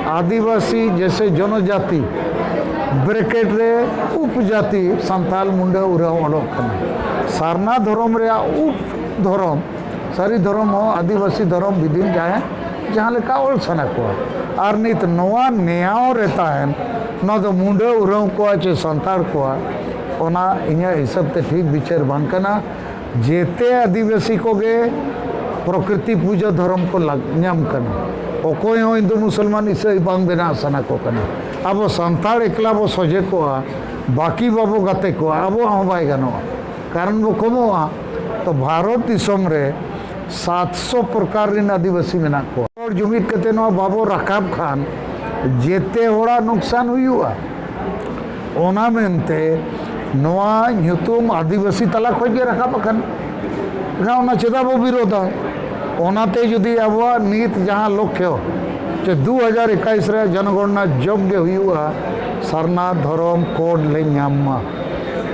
ᱟᱹᱫᱤᱵᱟᱹᱥᱤ ᱡᱮᱥᱮ ᱡᱚᱱᱚᱡᱟᱛᱤ, ᱵᱨᱮᱠᱮᱴ ᱨᱮ ᱩᱯᱡᱟᱛᱤ, ᱥᱟᱱᱛᱟᱞ, ᱢᱩᱱᱰᱟᱹ, ᱩᱨᱟᱣ ᱚᱰᱚᱠ ᱠᱟᱱᱟ᱾ ᱥᱟᱨᱱᱟ ᱫᱷᱚᱨᱚᱢ ᱨᱮᱭᱟᱜ ᱩᱯ ᱫᱷᱚᱨᱚᱢ, ᱥᱟᱹᱨᱤ ᱫᱷᱚᱨᱚᱢ ᱦᱚᱸ ᱟᱹᱫᱤᱵᱟᱹᱥᱤ ᱫᱷᱚᱨᱚᱢ ᱵᱤᱫᱤᱱ ᱡᱟᱦᱟᱸᱭ ᱡᱟᱦᱟᱸ ᱞᱮᱠᱟ ᱚᱞ ᱥᱟᱱᱟ ᱠᱚᱣᱟ᱾ ᱟᱨ ᱱᱤᱛ ᱱᱚᱣᱟ ᱱᱮᱭᱟᱣ ᱨᱮ ᱛᱟᱦᱮᱱ, ᱱᱚᱣᱟ ᱫᱚ ᱢᱩᱱᱰᱟᱹ ᱩᱨᱟᱣ ᱠᱚᱣᱟ ᱪᱮ ᱥᱟᱱᱛᱟᱲ ᱠᱚᱣᱟ, ᱚᱱᱟ ᱤᱧᱟᱹᱜ ᱦᱤᱥᱟᱹᱵ ᱛᱮ ᱴᱷᱤᱠ ᱵᱤᱪᱟᱹᱨ ᱵᱟᱝ ᱠᱟᱱᱟ᱾ ᱡᱮᱛᱮ ᱟᱹᱫᱤᱵᱟᱹᱥᱤ ᱠᱚᱜᱮ ᱯᱨᱚᱠᱨᱤᱛᱤ ᱯᱩᱡᱟᱹ ᱫᱷᱚᱨᱚᱢ ᱠᱚ ᱞᱟᱜ-, ᱧᱟᱢ ᱠᱟᱱᱟ᱾ ᱚᱠᱚᱭ ᱦᱚᱸ ᱦᱤᱱᱫᱩ ᱢᱩᱥᱚᱞᱢᱟᱱ ᱤᱥᱟᱹᱭ ᱵᱟᱝ ᱵᱮᱱᱟᱜ ᱥᱟᱱᱟ ᱠᱚ ᱠᱟᱱᱟ᱾ ᱟᱵᱚ ᱥᱟᱱᱛᱟᱲ ᱮᱠᱞᱟ ᱵᱚ ᱥᱚᱡᱷᱮ ᱠᱚᱜᱼᱟ, ᱵᱟᱹᱠᱤ ᱵᱟᱵᱚ ᱜᱟᱛᱮ ᱠᱚᱜᱼᱟ, ᱟᱵᱚᱣᱟᱜ ᱦᱚᱸ ᱵᱟᱭ ᱜᱟᱱᱚᱜᱼᱟ᱾ ᱠᱟᱨᱚᱱ ᱵᱚ ᱠᱚᱢᱚᱜᱼᱟ᱾ ᱛᱚ ᱵᱷᱟᱨᱚᱛ ᱫᱤᱥᱚᱢ ᱨᱮ ᱥᱟᱛᱥᱚ ᱯᱨᱚᱠᱟᱨ ᱨᱮᱱ ᱟᱹᱫᱤᱵᱟᱹᱥᱤ ᱢᱮᱱᱟᱜ ᱠᱚᱣᱟ᱾ ᱦᱚᱲ ᱡᱩᱢᱤᱫ ᱠᱟᱛᱮ ᱱᱚᱣᱟ ᱵᱟᱵᱚ ᱨᱟᱠᱟᱵ ᱠᱷᱟᱱ ᱡᱮᱛᱮ ᱦᱚᱲᱟᱜ ᱱᱩᱠᱥᱟᱱ ᱦᱩᱭᱩᱜᱼᱟ᱾ ᱚᱱᱟ ᱢᱮᱱᱛᱮ ᱱᱚᱣᱟ ᱧᱩᱛᱩᱢ ᱟᱹᱫᱤᱵᱟᱹᱥᱤ ᱛᱟᱞᱟ ᱠᱷᱚᱱ ᱜᱮ ᱨᱟᱠᱟᱵ ᱟᱠᱟᱱᱟ᱾ ᱮᱱᱠᱷᱟᱱ ᱚᱱᱟ ᱪᱮᱫᱟᱜ ᱵᱚ ᱵᱤᱨᱳᱫᱟ? ᱚᱱᱟᱛᱮ ᱡᱩᱫᱤ ᱟᱵᱚᱣᱟᱜ ᱱᱤᱛ ᱡᱟᱦᱟᱸ ᱞᱚᱠᱠᱷᱚ ᱡᱮ ᱫᱩ ᱦᱟᱡᱟᱨ ᱮᱠᱟᱭᱤᱥ ᱨᱮ ᱡᱚᱱᱚᱜᱚᱬᱱᱟ ᱡᱚᱵ ᱜᱮ ᱦᱩᱭᱩᱜᱼᱟ, ᱥᱟᱨᱱᱟ ᱫᱷᱚᱨᱚᱢ ᱠᱳᱰ ᱞᱮ ᱧᱟᱢ ᱢᱟ᱾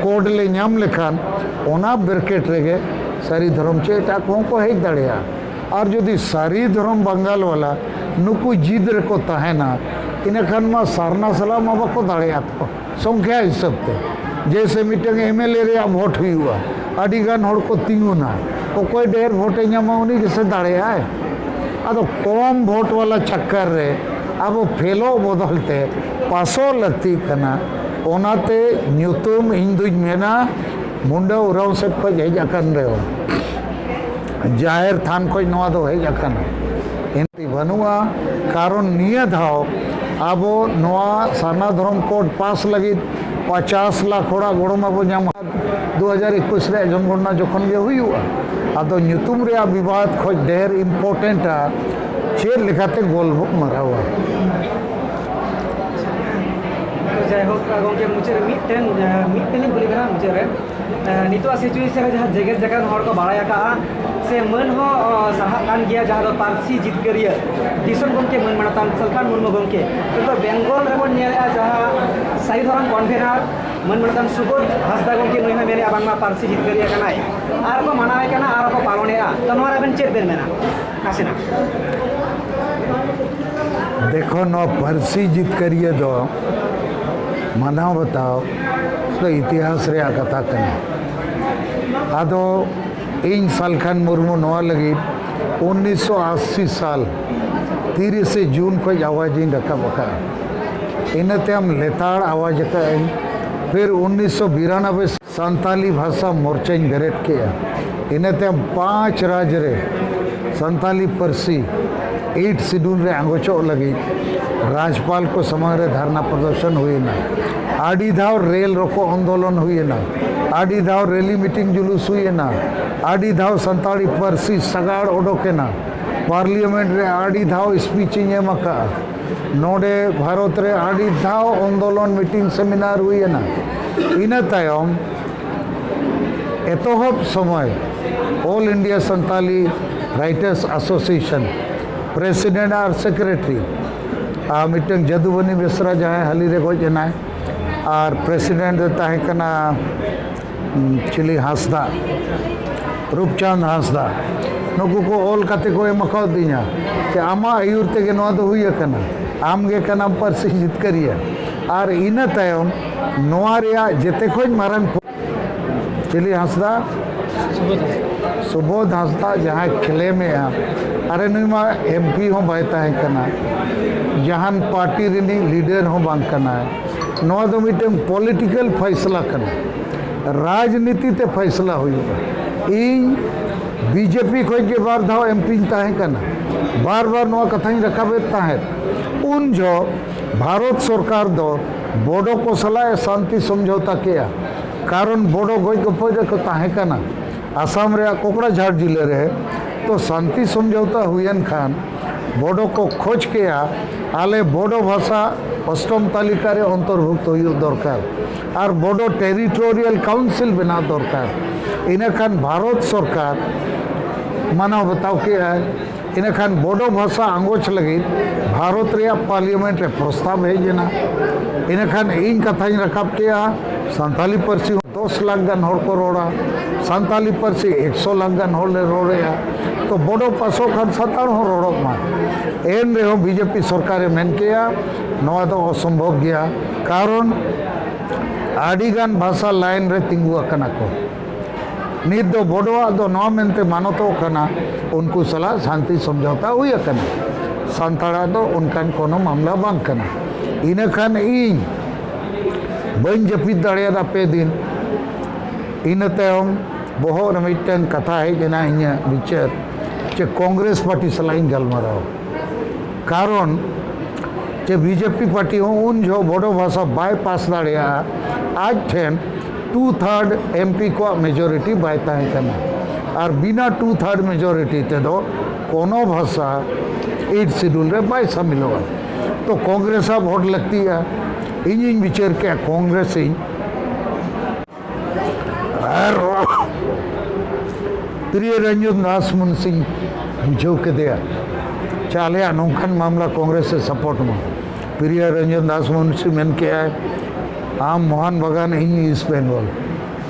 ᱠᱳᱰ ᱞᱮ ᱧᱟᱢ ᱞᱮᱠᱷᱟᱱ ᱚᱱᱟ ᱵᱨᱮᱠᱮᱴ ᱨᱮᱜᱮ ᱥᱟᱹᱨᱤ ᱫᱷᱚᱨᱚᱢ ᱪᱮ ᱮᱴᱟᱜ ᱠᱚᱦᱚᱸ ᱠᱚ ᱦᱮᱡ ᱫᱟᱲᱮᱭᱟᱜᱼᱟ᱾ ᱟᱨ ᱡᱩᱫᱤ ᱥᱟᱹᱨᱤ ᱫᱷᱚᱨᱚᱢ ᱵᱟᱝᱜᱟᱞ ᱣᱟᱞᱟ ᱱᱩᱠᱩ ᱡᱤᱫ ᱨᱮᱠᱚ ᱛᱟᱦᱮᱱᱟ, ᱤᱱᱟᱹᱠᱷᱟᱱ ᱢᱟ ᱥᱟᱨᱱᱟ ᱥᱟᱞᱟᱜ ᱢᱟ ᱵᱟᱠᱚ ᱫᱟᱲᱮᱭᱟᱜᱼᱟ ᱛᱚ, ᱥᱚᱝᱠᱷᱭᱟ ᱦᱤᱥᱟᱹᱵ ᱛᱮ᱾ ᱡᱮᱭᱥᱮ ᱢᱤᱫᱴᱟᱝ ᱮᱢ ᱮᱞ ᱮ ᱨᱮᱭᱟᱜ ᱵᱷᱳᱴ ᱦᱩᱭᱩᱜᱼᱟ, ᱟᱹᱰᱤ ᱜᱟᱱ ᱦᱚᱲ ᱠᱚ ᱛᱤᱸᱜᱩᱱᱟ, ᱚᱠᱚᱭ ᱰᱷᱮᱨ ᱵᱷᱳᱴᱮ ᱧᱟᱢᱟ ᱩᱱᱤ ᱜᱮᱥᱮ ᱫᱟᱲᱮᱭᱟᱜᱼᱟᱭ᱾ ᱟᱫᱚ ᱠᱚᱢ ᱵᱷᱳᱴ ᱣᱟᱞᱟ ᱪᱟᱠᱠᱟᱨ ᱨᱮ ᱟᱵᱚ ᱯᱷᱮᱞᱚᱜ ᱵᱚᱫᱚᱞ ᱛᱮ ᱯᱟᱥᱚᱜ ᱞᱟᱹᱠᱛᱤᱜ ᱠᱟᱱᱟ᱾ ᱚᱱᱟᱛᱮ ᱧᱩᱛᱩᱢ ᱤᱧ ᱫᱩᱧ ᱢᱮᱱᱟ ᱢᱩᱱᱰᱟᱹ ᱩᱨᱟᱣ ᱥᱮᱫ ᱠᱷᱚᱱ ᱦᱮᱡ ᱟᱠᱟᱱ ᱨᱮᱦᱚᱸ, ᱡᱟᱦᱮᱨ ᱛᱷᱟᱱ ᱠᱷᱚᱱ ᱱᱚᱣᱟ ᱫᱚ ᱦᱮᱡ ᱟᱠᱟᱱᱟ᱾ ᱮᱱᱛᱮ ᱵᱟᱹᱱᱩᱜᱼᱟ, ᱠᱟᱨᱚᱱ ᱱᱤᱭᱟᱹ ᱫᱷᱟᱣ ᱟᱵᱚ ᱱᱚᱣᱟ ᱥᱟᱨᱱᱟ ᱫᱷᱚᱨᱚᱢ ᱠᱳᱰ ᱯᱟᱥ ᱞᱟᱹᱜᱤᱫ ᱯᱚᱪᱟᱥ ᱞᱟᱠᱷ ᱦᱚᱲᱟᱜ ᱜᱚᱲᱚ ᱢᱟᱵᱚ ᱧᱟᱢᱟ᱾ ᱫᱩ ᱦᱟᱡᱟᱨ ᱮᱠᱩᱥ ᱨᱮᱭᱟᱜ ᱡᱚᱱᱜᱚᱬᱱᱟ ᱡᱚᱠᱷᱚᱱ ᱜᱮ ᱦᱩᱭᱩᱜᱼᱟ, ᱟᱫᱚ ᱧᱩᱛᱩᱢ ᱨᱮᱭᱟᱜ ᱵᱤᱵᱟᱫ ᱠᱷᱚᱱ ᱰᱷᱮᱨ ᱤᱢᱯᱚᱨᱴᱮᱱᱴᱟ ᱪᱮᱫ ᱞᱮᱠᱟᱛᱮ ᱜᱳᱞ ᱵᱚ ᱢᱟᱨᱟᱣᱟ᱾ ᱛᱚ ᱡᱟᱭᱦᱳᱠ, ᱜᱚᱢᱠᱮ, ᱢᱩᱪᱟᱹᱫ ᱨᱮ ᱢᱤᱫᱴᱮᱱ, ᱢᱤᱫᱴᱮᱱ ᱞᱤᱧ ᱠᱩᱞᱤ ᱵᱮᱱᱟ ᱢᱩᱪᱟᱹᱫ ᱨᱮ᱾ ᱱᱤᱛᱚᱜ ᱥᱤᱪᱩᱭᱮᱥᱚᱱ ᱨᱮ ᱡᱟᱦᱟᱸ ᱡᱮᱜᱮᱛ ᱡᱟᱠᱟᱛ ᱦᱚᱲ ᱠᱚ ᱵᱟᱲᱟᱭ ᱟᱠᱟᱫᱼᱟ, ᱥᱮ ᱢᱟᱹᱱ ᱦᱚᱸ ᱚ, ᱥᱟᱨᱦᱟᱜ ᱠᱟᱱ ᱜᱮᱭᱟ, ᱡᱟᱦᱟᱸ ᱫᱚ ᱯᱟᱹᱨᱥᱤ ᱡᱤᱛᱠᱟᱹᱨᱤᱭᱟᱹ ᱫᱤᱥᱚᱢ ᱜᱚᱢᱠᱮ ᱢᱟᱹᱱ ᱢᱟᱱᱚᱛᱟᱱ ᱥᱟᱞᱠᱷᱟᱱ ᱢᱩᱨᱢᱩ ᱜᱚᱢᱠᱮ᱾ ᱱᱤᱛᱚᱜ ᱵᱮᱝᱜᱚᱞ ᱨᱮᱵᱚᱱ ᱧᱮᱞᱮᱫᱼᱟ, ᱡᱟᱦᱟᱸ ᱥᱟᱹᱦᱤ ᱫᱷᱚᱨᱚᱢ ᱠᱚᱱᱵᱷᱮᱱᱟᱨ ᱢᱟᱹᱱ ᱢᱟᱱᱚᱛᱟᱱ ᱥᱩᱵᱳᱫᱷ ᱦᱟᱸᱥᱫᱟ ᱜᱚᱢᱠᱮ, ᱱᱩᱭ ᱦᱚᱸᱭ ᱢᱮᱱᱮᱫᱼᱟ ᱵᱟᱝᱢᱟ ᱯᱟᱹᱨᱥᱤ ᱡᱤᱛᱠᱟᱹᱨᱤᱭᱟᱹ ᱠᱟᱱᱟᱭ, ᱟᱨ ᱠᱚ ᱢᱟᱱᱟᱣᱮ ᱠᱟᱱᱟ, ᱟᱨ ᱠᱚ ᱯᱟᱞᱚᱱᱮᱫᱼᱟ᱾ ᱛᱚ ᱱᱚᱣᱟ ᱨᱮ ᱟᱵᱮᱱ ᱪᱮᱫ ᱵᱮᱱ ᱢᱮᱱᱟ? ᱱᱟᱥᱮᱱᱟᱜ᱾ ᱫᱮᱠᱷᱚ, ᱱᱚᱣᱟ ᱯᱟᱹᱨᱥᱤ ᱡᱤᱛᱠᱟᱹᱨᱤᱭᱟᱹ ᱫᱚ ᱢᱟᱱᱟᱣ ᱵᱟᱛᱟᱣ ᱫᱚ ᱤᱛᱤᱦᱟᱥ ᱨᱮᱭᱟᱜ ᱠᱟᱛᱷᱟ ᱠᱟᱱᱟ᱾ ᱟᱫᱚ ᱤᱧ ᱥᱟᱞᱠᱷᱟᱱ ᱢᱩᱨᱢᱩ ᱱᱚᱣᱟ ᱞᱟᱹᱜᱤᱫ ᱩᱱᱤᱥᱥᱚ ᱟᱥᱤ ᱥᱟᱞ ᱛᱤᱨᱤᱥᱮ ᱡᱩᱱ ᱠᱷᱚᱱ ᱟᱣᱟᱡᱽ ᱤᱧ ᱨᱟᱠᱟᱵ ᱟᱠᱟᱫᱼᱟ᱾ ᱤᱱᱟᱹ ᱛᱟᱭᱚᱢ ᱞᱮᱛᱟᱲ ᱟᱣᱟᱡᱽ ᱟᱠᱟᱫ ᱟᱹᱧ᱾ ᱯᱷᱤᱨ ᱩᱱᱤᱥᱥᱚ ᱵᱤᱨᱟᱱᱚᱵᱵᱳᱭ ᱥᱟᱱᱛᱟᱞᱤ ᱵᱷᱟᱥᱟ ᱢᱳᱨᱪᱟᱧ ᱵᱮᱨᱮᱫ ᱠᱮᱫᱼᱟ᱾ ᱤᱱᱟᱹ ᱛᱟᱭᱚᱢ ᱯᱟᱸᱪ ᱨᱟᱡᱽ ᱨᱮ ᱥᱟᱱᱛᱟᱞᱤ ᱯᱟᱹᱨᱥᱤ ᱮᱭᱤᱴ ᱥᱤᱰᱩᱞ ᱨᱮ ᱟᱸᱜᱚᱪᱚᱜ ᱞᱟᱹᱜᱤᱫ ᱨᱟᱡᱽᱯᱟᱞ ᱠᱚ ᱥᱟᱢᱟᱝ ᱨᱮ ᱫᱷᱟᱨᱱᱟ ᱯᱨᱚᱫᱚᱨᱥᱚᱱ ᱦᱩᱭᱮᱱᱟ᱾ ᱟᱹᱰᱤ ᱫᱷᱟᱣ ᱨᱮᱞ ᱨᱚᱠᱚ ᱟᱱᱫᱳᱞᱚᱱ ᱦᱩᱭᱮᱱᱟ᱾ ᱟᱹᱰᱤ ᱫᱷᱟᱣ ᱨᱮᱞᱤ ᱢᱤᱴᱤᱝ ᱡᱩᱞᱩᱥ ᱦᱩᱭᱮᱱᱟ᱾ ᱟᱹᱰᱤ ᱫᱷᱟᱣ ᱥᱟᱱᱛᱟᱲᱤ ᱯᱟᱹᱨᱥᱤ ᱥᱟᱜᱟᱲ ᱚᱰᱚᱠᱮᱱᱟ᱾ ᱯᱟᱨᱞᱤᱭᱟᱢᱮᱱᱴ ᱨᱮ ᱟᱹᱰᱤ ᱫᱷᱟᱣ ᱥᱯᱤᱪ ᱤᱧ ᱮᱢ ᱟᱠᱟᱫᱼᱟ᱾ ᱱᱚᱰᱮ ᱵᱷᱟᱨᱚᱛ ᱨᱮ ᱟᱹᱰᱤ ᱫᱷᱟᱣ ᱟᱱᱫᱳᱞᱚᱱ ᱢᱤᱴᱤᱝ ᱥᱮᱢᱤᱱᱟᱨ ᱦᱩᱭᱮᱱᱟ᱾ ᱤᱱᱟᱹ ᱛᱟᱭᱚᱢ ᱮᱛᱚᱦᱚᱵ ᱥᱚᱢᱚᱭ All India Santali Writers Association president ᱟᱨ secretary ᱟᱨ ᱢᱤᱫᱴᱟᱝ ᱡᱟᱫᱩᱵᱟᱹᱱᱤ ᱵᱮᱥᱨᱟ, ᱡᱟᱦᱟᱸᱭ ᱦᱟᱹᱞᱤ ᱨᱮ ᱜᱚᱡ ᱮᱱᱟᱭ, ᱟᱨ president ᱮ ᱛᱟᱦᱮᱸ ᱠᱟᱱᱟ ᱩᱸ, ᱪᱤᱞᱤ ᱦᱟᱸᱥᱫᱟ, ᱨᱩᱯᱪᱟᱸᱫᱽ ᱦᱟᱸᱥᱫᱟ, ᱱᱩᱠᱩ ᱠᱚ ᱚᱞ ᱠᱟᱛᱮ ᱠᱚ ᱮᱢ ᱟᱠᱟᱣᱫᱤᱧᱟ ᱡᱮ ᱟᱢᱟᱜ ᱟᱹᱭᱩᱨ ᱛᱮᱜᱮ ᱱᱚᱣᱟ ᱫᱚ ᱦᱩᱭ ᱟᱠᱟᱱᱟ, ᱟᱢ ᱜᱮ ᱠᱟᱱᱟᱢ ᱯᱟᱹᱨᱥᱤ ᱡᱤᱛᱠᱟᱹᱨᱤᱭᱟᱹ᱾ ᱟᱨ ᱤᱱᱟᱹ ᱛᱟᱭᱚᱢ ᱱᱚᱣᱟ ᱨᱮᱭᱟᱜ ᱡᱮᱛᱮ ᱠᱷᱚᱱ ᱢᱟᱨᱟᱝ ᱯᱚ- ᱪᱤᱞᱤ ᱦᱟᱸᱥᱫᱟ? ᱥᱩᱵᱳᱫᱷ ᱦᱟᱸᱥᱫᱟ, ᱡᱟᱦᱟᱸᱭ ᱠᱞᱮᱢᱮᱜᱼᱟ, ᱟᱨᱮ, ᱱᱩᱭ ᱢᱟ ᱮᱢ ᱯᱤ ᱦᱚᱸ ᱵᱟᱭ ᱛᱟᱦᱮᱸ ᱠᱟᱱᱟ, ᱡᱟᱦᱟᱱ ᱯᱟᱨᱴᱤ ᱨᱤᱱᱤᱡ ᱞᱤᱰᱟᱨ ᱦᱚᱸ ᱵᱟᱝ ᱠᱟᱱᱟᱭ᱾ ᱱᱚᱣᱟ ᱫᱚ ᱢᱤᱫᱴᱟᱝ ᱯᱚᱞᱤᱴᱤᱠᱮᱞ ᱯᱷᱟᱭᱥᱞᱟ ᱠᱟᱱᱟ, ᱨᱟᱡᱽᱱᱤᱛᱤ ᱛᱮ ᱯᱷᱟᱭᱥᱞᱟ ᱦᱩᱭᱩᱜᱼᱟ᱾ ᱤᱧ ᱵᱤᱡᱮᱯᱤ ᱠᱷᱚᱱ ᱜᱮ ᱵᱟᱨ ᱫᱷᱟᱣ ᱮᱢ ᱯᱤᱧ ᱛᱟᱦᱮᱸ ᱠᱟᱱᱟ, ᱵᱟᱨ ᱵᱟᱨ ᱱᱚᱣᱟ ᱠᱟᱛᱷᱟᱧ ᱨᱟᱠᱟᱵᱮᱫ ᱛᱟᱦᱮᱸᱫ᱾ ᱩᱱ ᱡᱚᱦᱚᱜ ᱵᱷᱟᱨᱚᱛ ᱥᱚᱨᱠᱟᱨ ᱫᱚ ᱵᱳᱰᱳ ᱠᱚ ᱥᱟᱞᱟᱜ ᱮ ᱥᱟᱱᱛᱤ ᱥᱚᱢᱡᱷᱚᱣᱛᱟ ᱠᱮᱜᱼᱟ, ᱠᱟᱨᱚᱱ ᱵᱳᱰᱳ ᱜᱚᱡ ᱜᱚᱯᱚᱡ ᱨᱮᱠᱚ ᱛᱟᱦᱮᱸ ᱠᱟᱱᱟ ᱟᱥᱟᱢ ᱨᱮᱭᱟᱜ ᱠᱚᱠᱲᱟᱡᱷᱟᱲ ᱡᱤᱞᱟᱹ ᱨᱮ᱾ ᱛᱚ ᱥᱟᱱᱛᱤ ᱥᱚᱢᱡᱷᱚᱣᱛᱟ ᱦᱩᱭᱮᱱ ᱠᱷᱟᱱ ᱵᱳᱰᱳ ᱠᱚ ᱠᱷᱚᱡᱽ ᱠᱮᱜᱼᱟ, ᱟᱞᱮ ᱵᱳᱰᱳ ᱵᱷᱟᱥᱟ ᱚᱥᱴᱚᱢ ᱛᱟᱞᱤᱠᱟ ᱨᱮ ᱚᱱᱛᱚᱨᱵᱷᱩᱠᱛᱚ ᱦᱩᱭᱩᱜ ᱫᱚᱨᱠᱟᱨ ᱟᱨ ᱵᱳᱰᱳ ᱴᱮᱨᱤᱴᱳᱨᱤᱭᱟᱞ ᱠᱟᱣᱩᱱᱥᱤᱞ ᱵᱮᱱᱟᱣ ᱫᱚᱨᱠᱟᱨ᱾ ᱤᱱᱟᱹᱠᱷᱟᱱ ᱵᱷᱟᱨᱚᱛ ᱥᱚᱨᱠᱟᱨ ᱢᱟᱱᱟᱣ ᱵᱟᱛᱟᱣ ᱠᱮᱜᱼᱟᱭ᱾ ᱤᱱᱟᱹᱠᱷᱟᱱ ᱵᱳᱰᱳ ᱵᱷᱟᱥᱟ ᱟᱸᱜᱚᱪ ᱞᱟᱹᱜᱤᱫ ᱵᱷᱟᱨᱚᱛ ᱨᱮᱭᱟᱜ ᱯᱟᱨᱞᱤᱭᱟᱢᱮᱱᱴ ᱨᱮ ᱯᱨᱚᱥᱛᱟᱵ ᱦᱮᱡ ᱮᱱᱟ᱾ ᱤᱱᱟᱹᱠᱷᱟᱱ ᱤᱧ ᱠᱟᱛᱷᱟᱧ ᱨᱟᱠᱟᱵ ᱠᱮᱜᱼᱟ, ᱥᱟᱱᱛᱟᱞᱤ ᱯᱟᱹᱨᱥᱤ ᱦᱚᱸ ᱫᱚᱥ ᱞᱟᱠᱷ ᱜᱟᱱ ᱦᱚᱲ ᱠᱚ ᱨᱚᱲᱟ, ᱥᱟᱱᱛᱟᱞᱤ ᱯᱟᱹᱨᱥᱤ ᱮᱠᱥᱚ ᱞᱟᱠᱷ ᱜᱟᱱ ᱦᱚᱲ ᱞᱮ ᱨᱚᱲᱮᱜᱼᱟ᱾ ᱛᱚ ᱵᱳᱰᱳ ᱯᱟᱥᱚᱜ ᱠᱷᱟᱱ ᱥᱟᱱᱛᱟᱲ ᱦᱚᱸ ᱨᱚᱲᱚᱜ ᱢᱟ᱾ ᱮᱱ ᱨᱮᱦᱚᱸ ᱵᱤᱡᱮᱯᱤ ᱥᱚᱨᱠᱟᱨᱮ ᱢᱮᱱ ᱠᱮᱜᱼᱟ, ᱱᱚᱣᱟ ᱫᱚ ᱚᱥᱚᱢᱵᱷᱚᱵ ᱜᱮᱭᱟ, ᱠᱟᱨᱚᱱ ᱟᱹᱰᱤᱜᱟᱱ ᱵᱷᱟᱥᱟ ᱞᱟᱭᱤᱱ ᱨᱮ ᱛᱤᱸᱜᱩ ᱟᱠᱟᱱᱟ ᱠᱚ᱾ ᱱᱤᱛ ᱫᱚ ᱵᱳᱰᱳᱣᱟᱜ ᱫᱚ ᱱᱚᱣᱟ ᱢᱮᱱᱛᱮ ᱢᱟᱱᱚᱛᱚᱜ ᱠᱟᱱᱟ, ᱩᱱᱠᱩ ᱥᱟᱞᱟᱜ ᱥᱟᱱᱛᱤ ᱥᱚᱢᱡᱷᱚᱛᱟ ᱦᱩᱭ ᱟᱠᱟᱱᱟ᱾ ᱥᱟᱱᱛᱟᱲᱟᱜ ᱫᱚ ᱚᱱᱠᱟᱱ ᱠᱳᱱᱳ ᱢᱟᱢᱞᱟ ᱵᱟᱝ ᱠᱟᱱᱟ᱾ ᱤᱱᱟᱹᱠᱷᱟᱱ ᱤᱧ ᱵᱟᱹᱧ ᱡᱟᱹᱯᱤᱫ ᱫᱟᱲᱮᱭᱟᱫᱟ ᱯᱮ ᱫᱤᱱ᱾ ᱤᱱᱟᱹ ᱛᱟᱭᱚᱢ ᱵᱚᱦᱚᱜ ᱨᱮ ᱢᱤᱫᱴᱟᱝ ᱠᱟᱛᱷᱟ ᱦᱮᱡ ᱮᱱᱟ ᱤᱧᱟᱹᱜ ᱵᱤᱪᱟᱹᱨ, ᱡᱮ ᱠᱚᱝᱜᱨᱮᱥ ᱯᱟᱨᱴᱤ ᱥᱟᱞᱟᱜ ᱤᱧ ᱜᱟᱞᱢᱟᱨᱟᱣᱟ᱾ ᱠᱟᱨᱚᱱ ᱡᱮ ᱵᱤᱡᱮᱯᱤ ᱯᱟᱨᱴᱤ ᱦᱚᱸ ᱩᱱ ᱡᱚᱦᱚᱜ ᱵᱳᱰᱳ ᱵᱷᱟᱥᱟ ᱵᱟᱭ ᱯᱟᱥ ᱫᱟᱲᱮᱭᱟᱜᱼᱟ, ᱟᱡ ᱴᱷᱮᱱ ᱴᱩ ᱛᱷᱟᱨᱰ ᱮᱢᱯᱤ ᱠᱚᱣᱟᱜ ᱢᱮᱡᱚᱨᱤᱴᱤ ᱵᱟᱭ ᱛᱟᱦᱮᱸ ᱠᱟᱱᱟ᱾ ᱟᱨ ᱵᱤᱱᱟ ᱴᱩ ᱛᱷᱟᱨᱰ ᱢᱮᱡᱚᱨᱤᱴᱤ ᱛᱮᱫᱚ ᱠᱳᱱᱳ ᱵᱷᱟᱥᱟ ᱮᱭᱤᱴ ᱥᱤᱰᱩᱞ ᱨᱮ ᱵᱟᱭ ᱥᱟᱢᱤᱞᱚᱜᱼᱟ᱾ ᱛᱚ ᱠᱚᱝᱜᱨᱮᱥ ᱟᱜ ᱵᱷᱳᱴ ᱞᱟᱹᱠᱛᱤᱜᱼᱟ᱾ ᱤᱧᱤᱧ ᱵᱤᱪᱟᱹᱨ ᱠᱮᱜᱼᱟ, ᱠᱚᱝᱜᱨᱮᱥ ᱤᱧ ᱟᱨ ᱯᱨᱤᱭᱟ ᱨᱚᱧᱡᱚᱱ ᱫᱟᱥ ᱢᱩᱱᱥᱤᱧ ᱵᱩᱡᱷᱟᱹᱣ ᱠᱮᱫᱮᱭᱟ, ᱪᱮ ᱟᱞᱮᱭᱟᱜ ᱱᱚᱝᱠᱟᱱ ᱢᱟᱢᱞᱟ ᱠᱚᱝᱜᱨᱮᱥ ᱮ ᱥᱟᱯᱳᱨᱴ ᱢᱟ᱾ ᱯᱨᱤᱭᱟ ᱨᱚᱧᱡᱚᱱ ᱫᱟᱥ ᱢᱩᱱᱥᱤ ᱢᱮᱱ ᱠᱮᱜᱼᱟᱭ, "ᱟᱢ ᱢᱳᱦᱚᱱ ᱵᱟᱜᱟᱱ, ᱤᱧ ᱤᱥᱴ ᱵᱮᱝᱜᱚᱞ,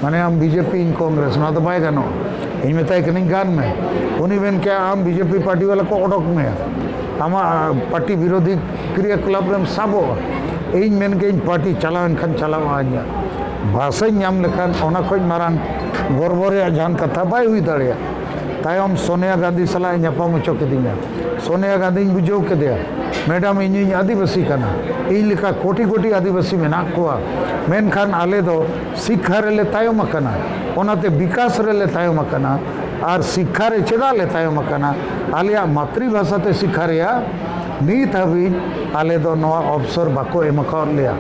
ᱢᱟᱱᱮ ᱟᱢ ᱵᱤᱡᱮᱯᱤ, ᱤᱧ ᱠᱚᱝᱜᱨᱮᱥ, ᱱᱚᱣᱟ ᱫᱚ ᱵᱟᱭ ᱜᱟᱱᱚᱜᱼᱟ᱾" ᱤᱧ ᱢᱮᱛᱟᱭ ᱠᱟᱹᱱᱟᱹᱧ, "ᱜᱟᱱ ᱢᱮ, ᱩᱱᱤ ᱢᱮᱱ ᱠᱮᱜᱼᱟ ᱟᱢ ᱵᱤᱡᱮᱯᱤ ᱯᱟᱨᱴᱤ ᱵᱟᱞᱟ ᱠᱚ ᱚᱰᱚᱠ ᱢᱮᱭᱟ, ᱟᱢᱟᱜ ᱯᱟᱨᱴᱤ ᱵᱤᱨᱳᱫᱷᱤ ᱠᱨᱤᱭᱟᱠᱞᱟᱯ ᱨᱮᱢ ᱥᱟᱵᱚᱜᱼᱟ᱾" ᱤᱧ ᱢᱮᱱ ᱠᱮᱜᱼᱟᱹᱧ, "ᱯᱟᱨᱴᱤ ᱪᱟᱞᱟᱣᱮᱱ ᱠᱷᱟᱱ ᱪᱟᱞᱟᱣᱟ, ᱤᱧᱟᱹᱜ ᱵᱷᱟᱥᱟᱧ ᱧᱟᱢ ᱞᱮᱠᱷᱟᱱ ᱚᱱᱟ ᱠᱷᱚᱱ ᱢᱟᱨᱟᱝ ᱜᱚᱨᱵᱚ ᱨᱮᱭᱟᱜ ᱡᱟᱦᱟᱱ ᱠᱟᱛᱷᱟ ᱵᱟᱭ ᱦᱩᱭ ᱫᱟᱲᱮᱭᱟᱜᱼᱟ᱾" ᱛᱟᱭᱚᱢ ᱥᱳᱱᱤᱭᱟ ᱜᱟᱱᱫᱷᱤ ᱥᱟᱞᱟᱜ ᱮ ᱧᱟᱯᱟᱢ ᱦᱚᱪᱚ ᱠᱤᱫᱤᱧᱟ᱾ ᱥᱳᱱᱤᱭᱟ ᱜᱟᱱᱫᱷᱤᱧ ᱵᱩᱡᱷᱟᱹᱣ ᱠᱮᱫᱮᱭᱟ, "ᱢᱮᱰᱟᱢ, ᱤᱧᱤᱧ ᱟᱹᱫᱤᱵᱟᱹᱥᱤ ᱠᱟᱱᱟ, ᱤᱧ ᱞᱮᱠᱟ ᱠᱳᱴᱤ ᱠᱳᱴᱤ ᱟᱹᱫᱤᱵᱟᱹᱥᱤ ᱢᱮᱱᱟᱜ ᱠᱚᱣᱟ, ᱢᱮᱱᱠᱷᱟᱱ ᱟᱞᱮ ᱫᱚ ᱥᱤᱠᱠᱷᱟ ᱨᱮᱞᱮ ᱛᱟᱭᱚᱢ ᱟᱠᱟᱱᱟ, ᱚᱱᱟᱛᱮ ᱵᱤᱠᱟᱥ ᱨᱮᱞᱮ ᱛᱟᱭᱚᱢ ᱟᱠᱟᱱᱟ᱾ ᱟᱨ ᱥᱤᱠᱠᱷᱟ ᱨᱮ ᱪᱮᱫᱟᱜ ᱞᱮ ᱛᱟᱭᱚᱢ ᱟᱠᱟᱱᱟ? ᱟᱞᱮᱭᱟᱜ ᱢᱟᱛᱨᱤ ᱵᱷᱟᱥᱟ ᱛᱮ ᱥᱤᱠᱠᱷᱟ ᱨᱮᱭᱟᱜ ᱱᱤᱛ ᱦᱟᱹᱵᱤᱡ ᱟᱞᱮ ᱫᱚ ᱱᱚᱣᱟ ᱚᱯᱥᱚᱨ ᱵᱟᱠᱚ ᱮᱢ ᱟᱠᱟᱣᱟᱫ ᱞᱮᱭᱟ᱾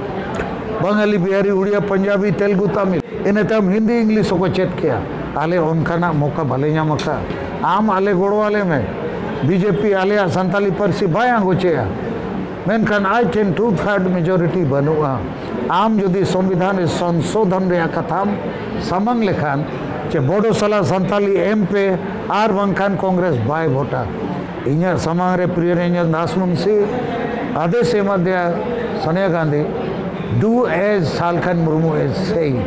ᱵᱟᱝᱟᱞᱤ, ᱵᱤᱦᱟᱨᱤ, ᱩᱲᱤᱭᱟ, ᱯᱟᱧᱡᱟᱵᱤ, ᱛᱮᱞᱜᱩ, ᱛᱟᱢᱤᱞ, ᱤᱱᱟᱹ ᱛᱟᱭᱚᱢ ᱦᱤᱱᱫᱤ, ᱤᱝᱞᱤᱥ ᱦᱚᱸᱠᱚ ᱪᱮᱫ ᱠᱮᱜᱼᱟ᱾ ᱟᱞᱮ ᱚᱱᱠᱟᱱᱟᱜ ᱢᱚᱠᱟ ᱵᱟᱞᱮ ᱧᱟᱢ ᱟᱠᱟᱫᱼᱟ᱾ ᱟᱢ ᱟᱞᱮ ᱜᱚᱲᱚ ᱟᱞᱮ ᱢᱮ᱾ ᱵᱤᱡᱮᱯᱤ ᱟᱞᱮᱭᱟᱜ ᱥᱟᱱᱛᱟᱞᱤ ᱯᱟᱹᱨᱥᱤ ᱵᱟᱭ ᱟᱸᱜᱚᱪᱮᱜᱼᱟ, ᱢᱮᱱᱠᱷᱟᱱ ᱟᱡ ᱴᱷᱮᱱ ᱴᱩ ᱛᱷᱟᱨᱰ ᱢᱮᱡᱚᱨᱤᱴᱤ ᱵᱟᱹᱱᱩᱜᱼᱟ᱾ ᱟᱢ ᱡᱩᱫᱤ ᱥᱚᱝᱵᱤᱫᱷᱟᱱ ᱨᱮ ᱥᱚᱝᱥᱳᱫᱷᱚᱱ ᱨᱮᱭᱟᱜ ᱠᱟᱛᱷᱟᱢ ᱥᱟᱢᱟᱝ ᱞᱮᱠᱷᱟᱱ, ᱪᱮ ᱵᱚᱰᱚ ᱥᱟᱞᱟᱜ ᱥᱟᱱᱛᱟᱞᱤ ᱮᱢ ᱯᱮ, ᱟᱨ ᱵᱟᱝᱠᱷᱟᱱ ᱠᱚᱝᱜᱨᱮᱥ ᱵᱟᱭ ᱵᱷᱳᱴᱟ᱾ ᱤᱧᱟᱹᱜ ᱥᱟᱢᱟᱝ ᱨᱮ ᱯᱨᱤᱭᱚ ᱨᱚᱧᱡᱚᱱ Das Munshi ᱟᱫᱮᱥ ᱮᱢᱟᱫᱮᱭᱟ Sonia Gandhi, "Do as Salkhan Murmu is saying",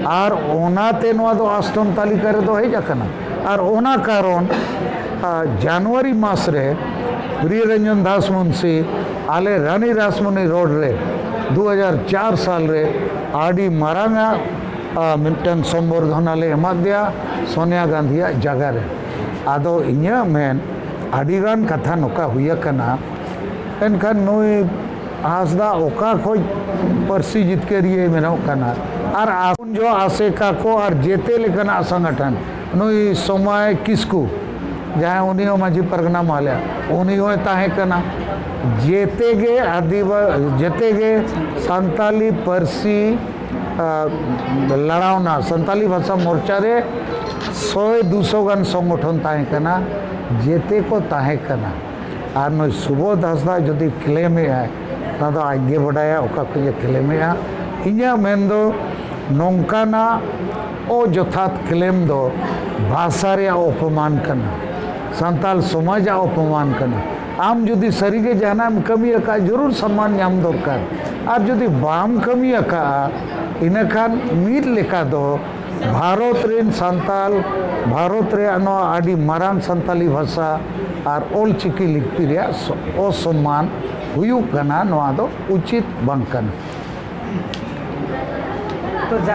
ᱟᱨ ᱚᱱᱟᱛᱮ ᱱᱚᱣᱟ ᱫᱚ ᱟᱥᱛᱚᱱ ᱛᱟᱹᱞᱤᱠᱟ ᱨᱮᱫᱚ ᱦᱮᱡ ᱟᱠᱟᱱᱟ᱾ ᱟᱨ ᱚᱱᱟ ᱠᱟᱨᱚᱱ, ᱟ, ᱡᱟᱱᱩᱣᱟᱨᱤ ᱢᱟᱥ ᱨᱮ ᱯᱨᱤᱭᱚ ᱨᱚᱧᱡᱚᱱ ᱫᱟᱥ ᱢᱩᱱᱥᱤ ᱟᱞᱮ ᱨᱟᱱᱤ ᱨᱟᱥᱢᱚᱱᱤ ᱨᱳᱰ ᱨᱮ ᱫᱩ ᱦᱟᱡᱟᱨ ᱪᱟᱨ ᱥᱟᱞ ᱨᱮ ᱟᱹᱰᱤ ᱢᱟᱨᱟᱝ ᱟᱜ, ᱟ, ᱢᱤᱫᱴᱟᱝ ᱥᱚᱢᱵᱚᱨᱫᱷᱚᱱᱟ ᱞᱮ ᱮᱢᱟᱫᱮᱭᱟ ᱥᱳᱱᱤᱭᱟ ᱜᱟᱱᱫᱷᱤᱭᱟᱜ ᱡᱟᱭᱜᱟ ᱨᱮ᱾ ᱟᱫᱚ ᱤᱧᱟᱹᱜ ᱢᱮᱱ, ᱟᱹᱰᱤᱜᱟᱱ ᱠᱟᱛᱷᱟ ᱱᱚᱝᱠᱟ ᱦᱩᱭ ᱟᱠᱟᱱᱟ, ᱮᱱᱠᱷᱟᱱ ᱱᱩᱭ ᱦᱟᱸᱥᱫᱟ ᱚᱠᱟ ᱠᱷᱚᱡ ᱯᱟᱹᱨᱥᱤ ᱡᱤᱛᱠᱟᱹᱨᱤᱭᱟᱹᱭ ᱢᱮᱱᱚᱜ ᱠᱟᱱᱟ? ᱟᱨ ᱟᱠᱩᱱᱡᱚ ᱟᱥᱮᱠᱟ ᱠᱚ ᱟᱨ ᱡᱮᱛᱮ ᱞᱮᱠᱟᱱᱟᱜ ᱥᱚᱝᱜᱚᱴᱷᱚᱱ, ᱱᱩᱭ ᱥᱚᱢᱟᱭ ᱠᱤᱥᱠᱩ, ᱡᱟᱦᱟᱸᱭ ᱩᱱᱤ ᱦᱚᱸ ᱢᱟᱹᱡᱷᱤ ᱯᱟᱨᱜᱟᱱᱟ ᱢᱟᱦᱟᱞᱟ, ᱩᱱᱤ ᱦᱚᱸᱭ ᱛᱟᱦᱮᱸ ᱠᱟᱱᱟ᱾ ᱡᱮᱛᱮ ᱜᱮ ᱟᱹᱫᱤᱵᱟ-, ᱡᱮᱛᱮ ᱜᱮ ᱥᱟᱱᱛᱟᱞᱤ ᱯᱟᱹᱨᱥᱤ, ᱟ, ᱞᱟᱲᱟᱣᱱᱟ, ᱥᱟᱱᱛᱟᱞᱤ ᱵᱷᱟᱥᱟ ᱢᱳᱨᱪᱟ ᱨᱮ ᱥᱚᱭ ᱫᱩᱥᱚ ᱜᱟᱱ ᱥᱚᱝᱜᱚᱴᱷᱚᱱ ᱛᱟᱦᱮᱸ ᱠᱟᱱᱟ, ᱡᱮᱛᱮ ᱠᱚ ᱛᱟᱦᱮᱸ ᱠᱟᱱᱟ᱾ ᱟᱨ ᱱᱩᱭ ᱥᱩᱵᱳᱫᱷ ᱦᱟᱸᱥᱫᱟ ᱡᱩᱫᱤ ᱠᱞᱮᱢᱮᱫ ᱟᱭ, ᱚᱱᱟ ᱫᱚ ᱟᱡ ᱜᱮ ᱵᱟᱰᱟᱭᱟ ᱚᱠᱟ ᱠᱷᱚᱱ ᱮ ᱠᱞᱮᱢᱮᱫᱼᱟ᱾ ᱤᱧᱟᱹᱜ ᱢᱮᱱ ᱫᱚ, ᱱᱚᱝᱠᱟᱱᱟᱜ ᱚᱡᱚᱛᱷᱟᱛ ᱠᱞᱮᱢ ᱫᱚ ᱵᱷᱟᱥᱟ ᱨᱮᱭᱟᱜ ᱚᱯᱚᱢᱟᱱ ᱠᱟᱱᱟ, ᱥᱟᱱᱛᱟᱞ ᱥᱚᱢᱟᱡᱟᱜ ᱚᱯᱚᱢᱟᱱ ᱠᱟᱱᱟ᱾ ᱟᱢ ᱡᱩᱫᱤ ᱥᱟᱹᱨᱤᱜᱮ ᱡᱟᱦᱟᱱᱟᱜ ᱮᱢ ᱠᱟᱹᱢᱤ ᱟᱠᱟᱫᱼᱟ, ᱡᱟᱹᱨᱩᱲ ᱥᱚᱱᱢᱟᱱ ᱧᱟᱢ ᱫᱚᱨᱠᱟᱨ᱾ ᱟᱨ ᱡᱩᱫᱤ ᱵᱟᱢ ᱠᱟᱹᱢᱤ ᱟᱠᱟᱫᱼᱟ, ᱤᱱᱟᱹᱠᱷᱟᱱ ᱢᱤᱫ ᱞᱮᱠᱟ ᱫᱚ ᱵᱷᱟᱨᱚᱛ ᱨᱮᱱ ᱥᱟᱱᱛᱟᱞ, ᱵᱷᱟᱨᱚᱛ ᱨᱮᱭᱟᱜ ᱱᱚᱣᱟ ᱟᱹᱰᱤ ᱢᱟᱨᱟᱝ ᱥᱟᱱᱛᱟᱞᱤ ᱵᱷᱟᱥᱟ ᱟᱨ ᱚᱞ ᱪᱤᱠᱤ ᱞᱤᱯᱤ ᱨᱮᱭᱟᱜ ᱥᱚ-, ᱚᱥᱚᱢᱢᱟᱱ ᱦᱩᱭᱩᱜ ᱠᱟᱱᱟ᱾ ᱱᱚᱣᱟ ᱫᱚ ᱩᱪᱤᱛ ᱵᱟᱝ ᱠᱟᱱᱟ᱾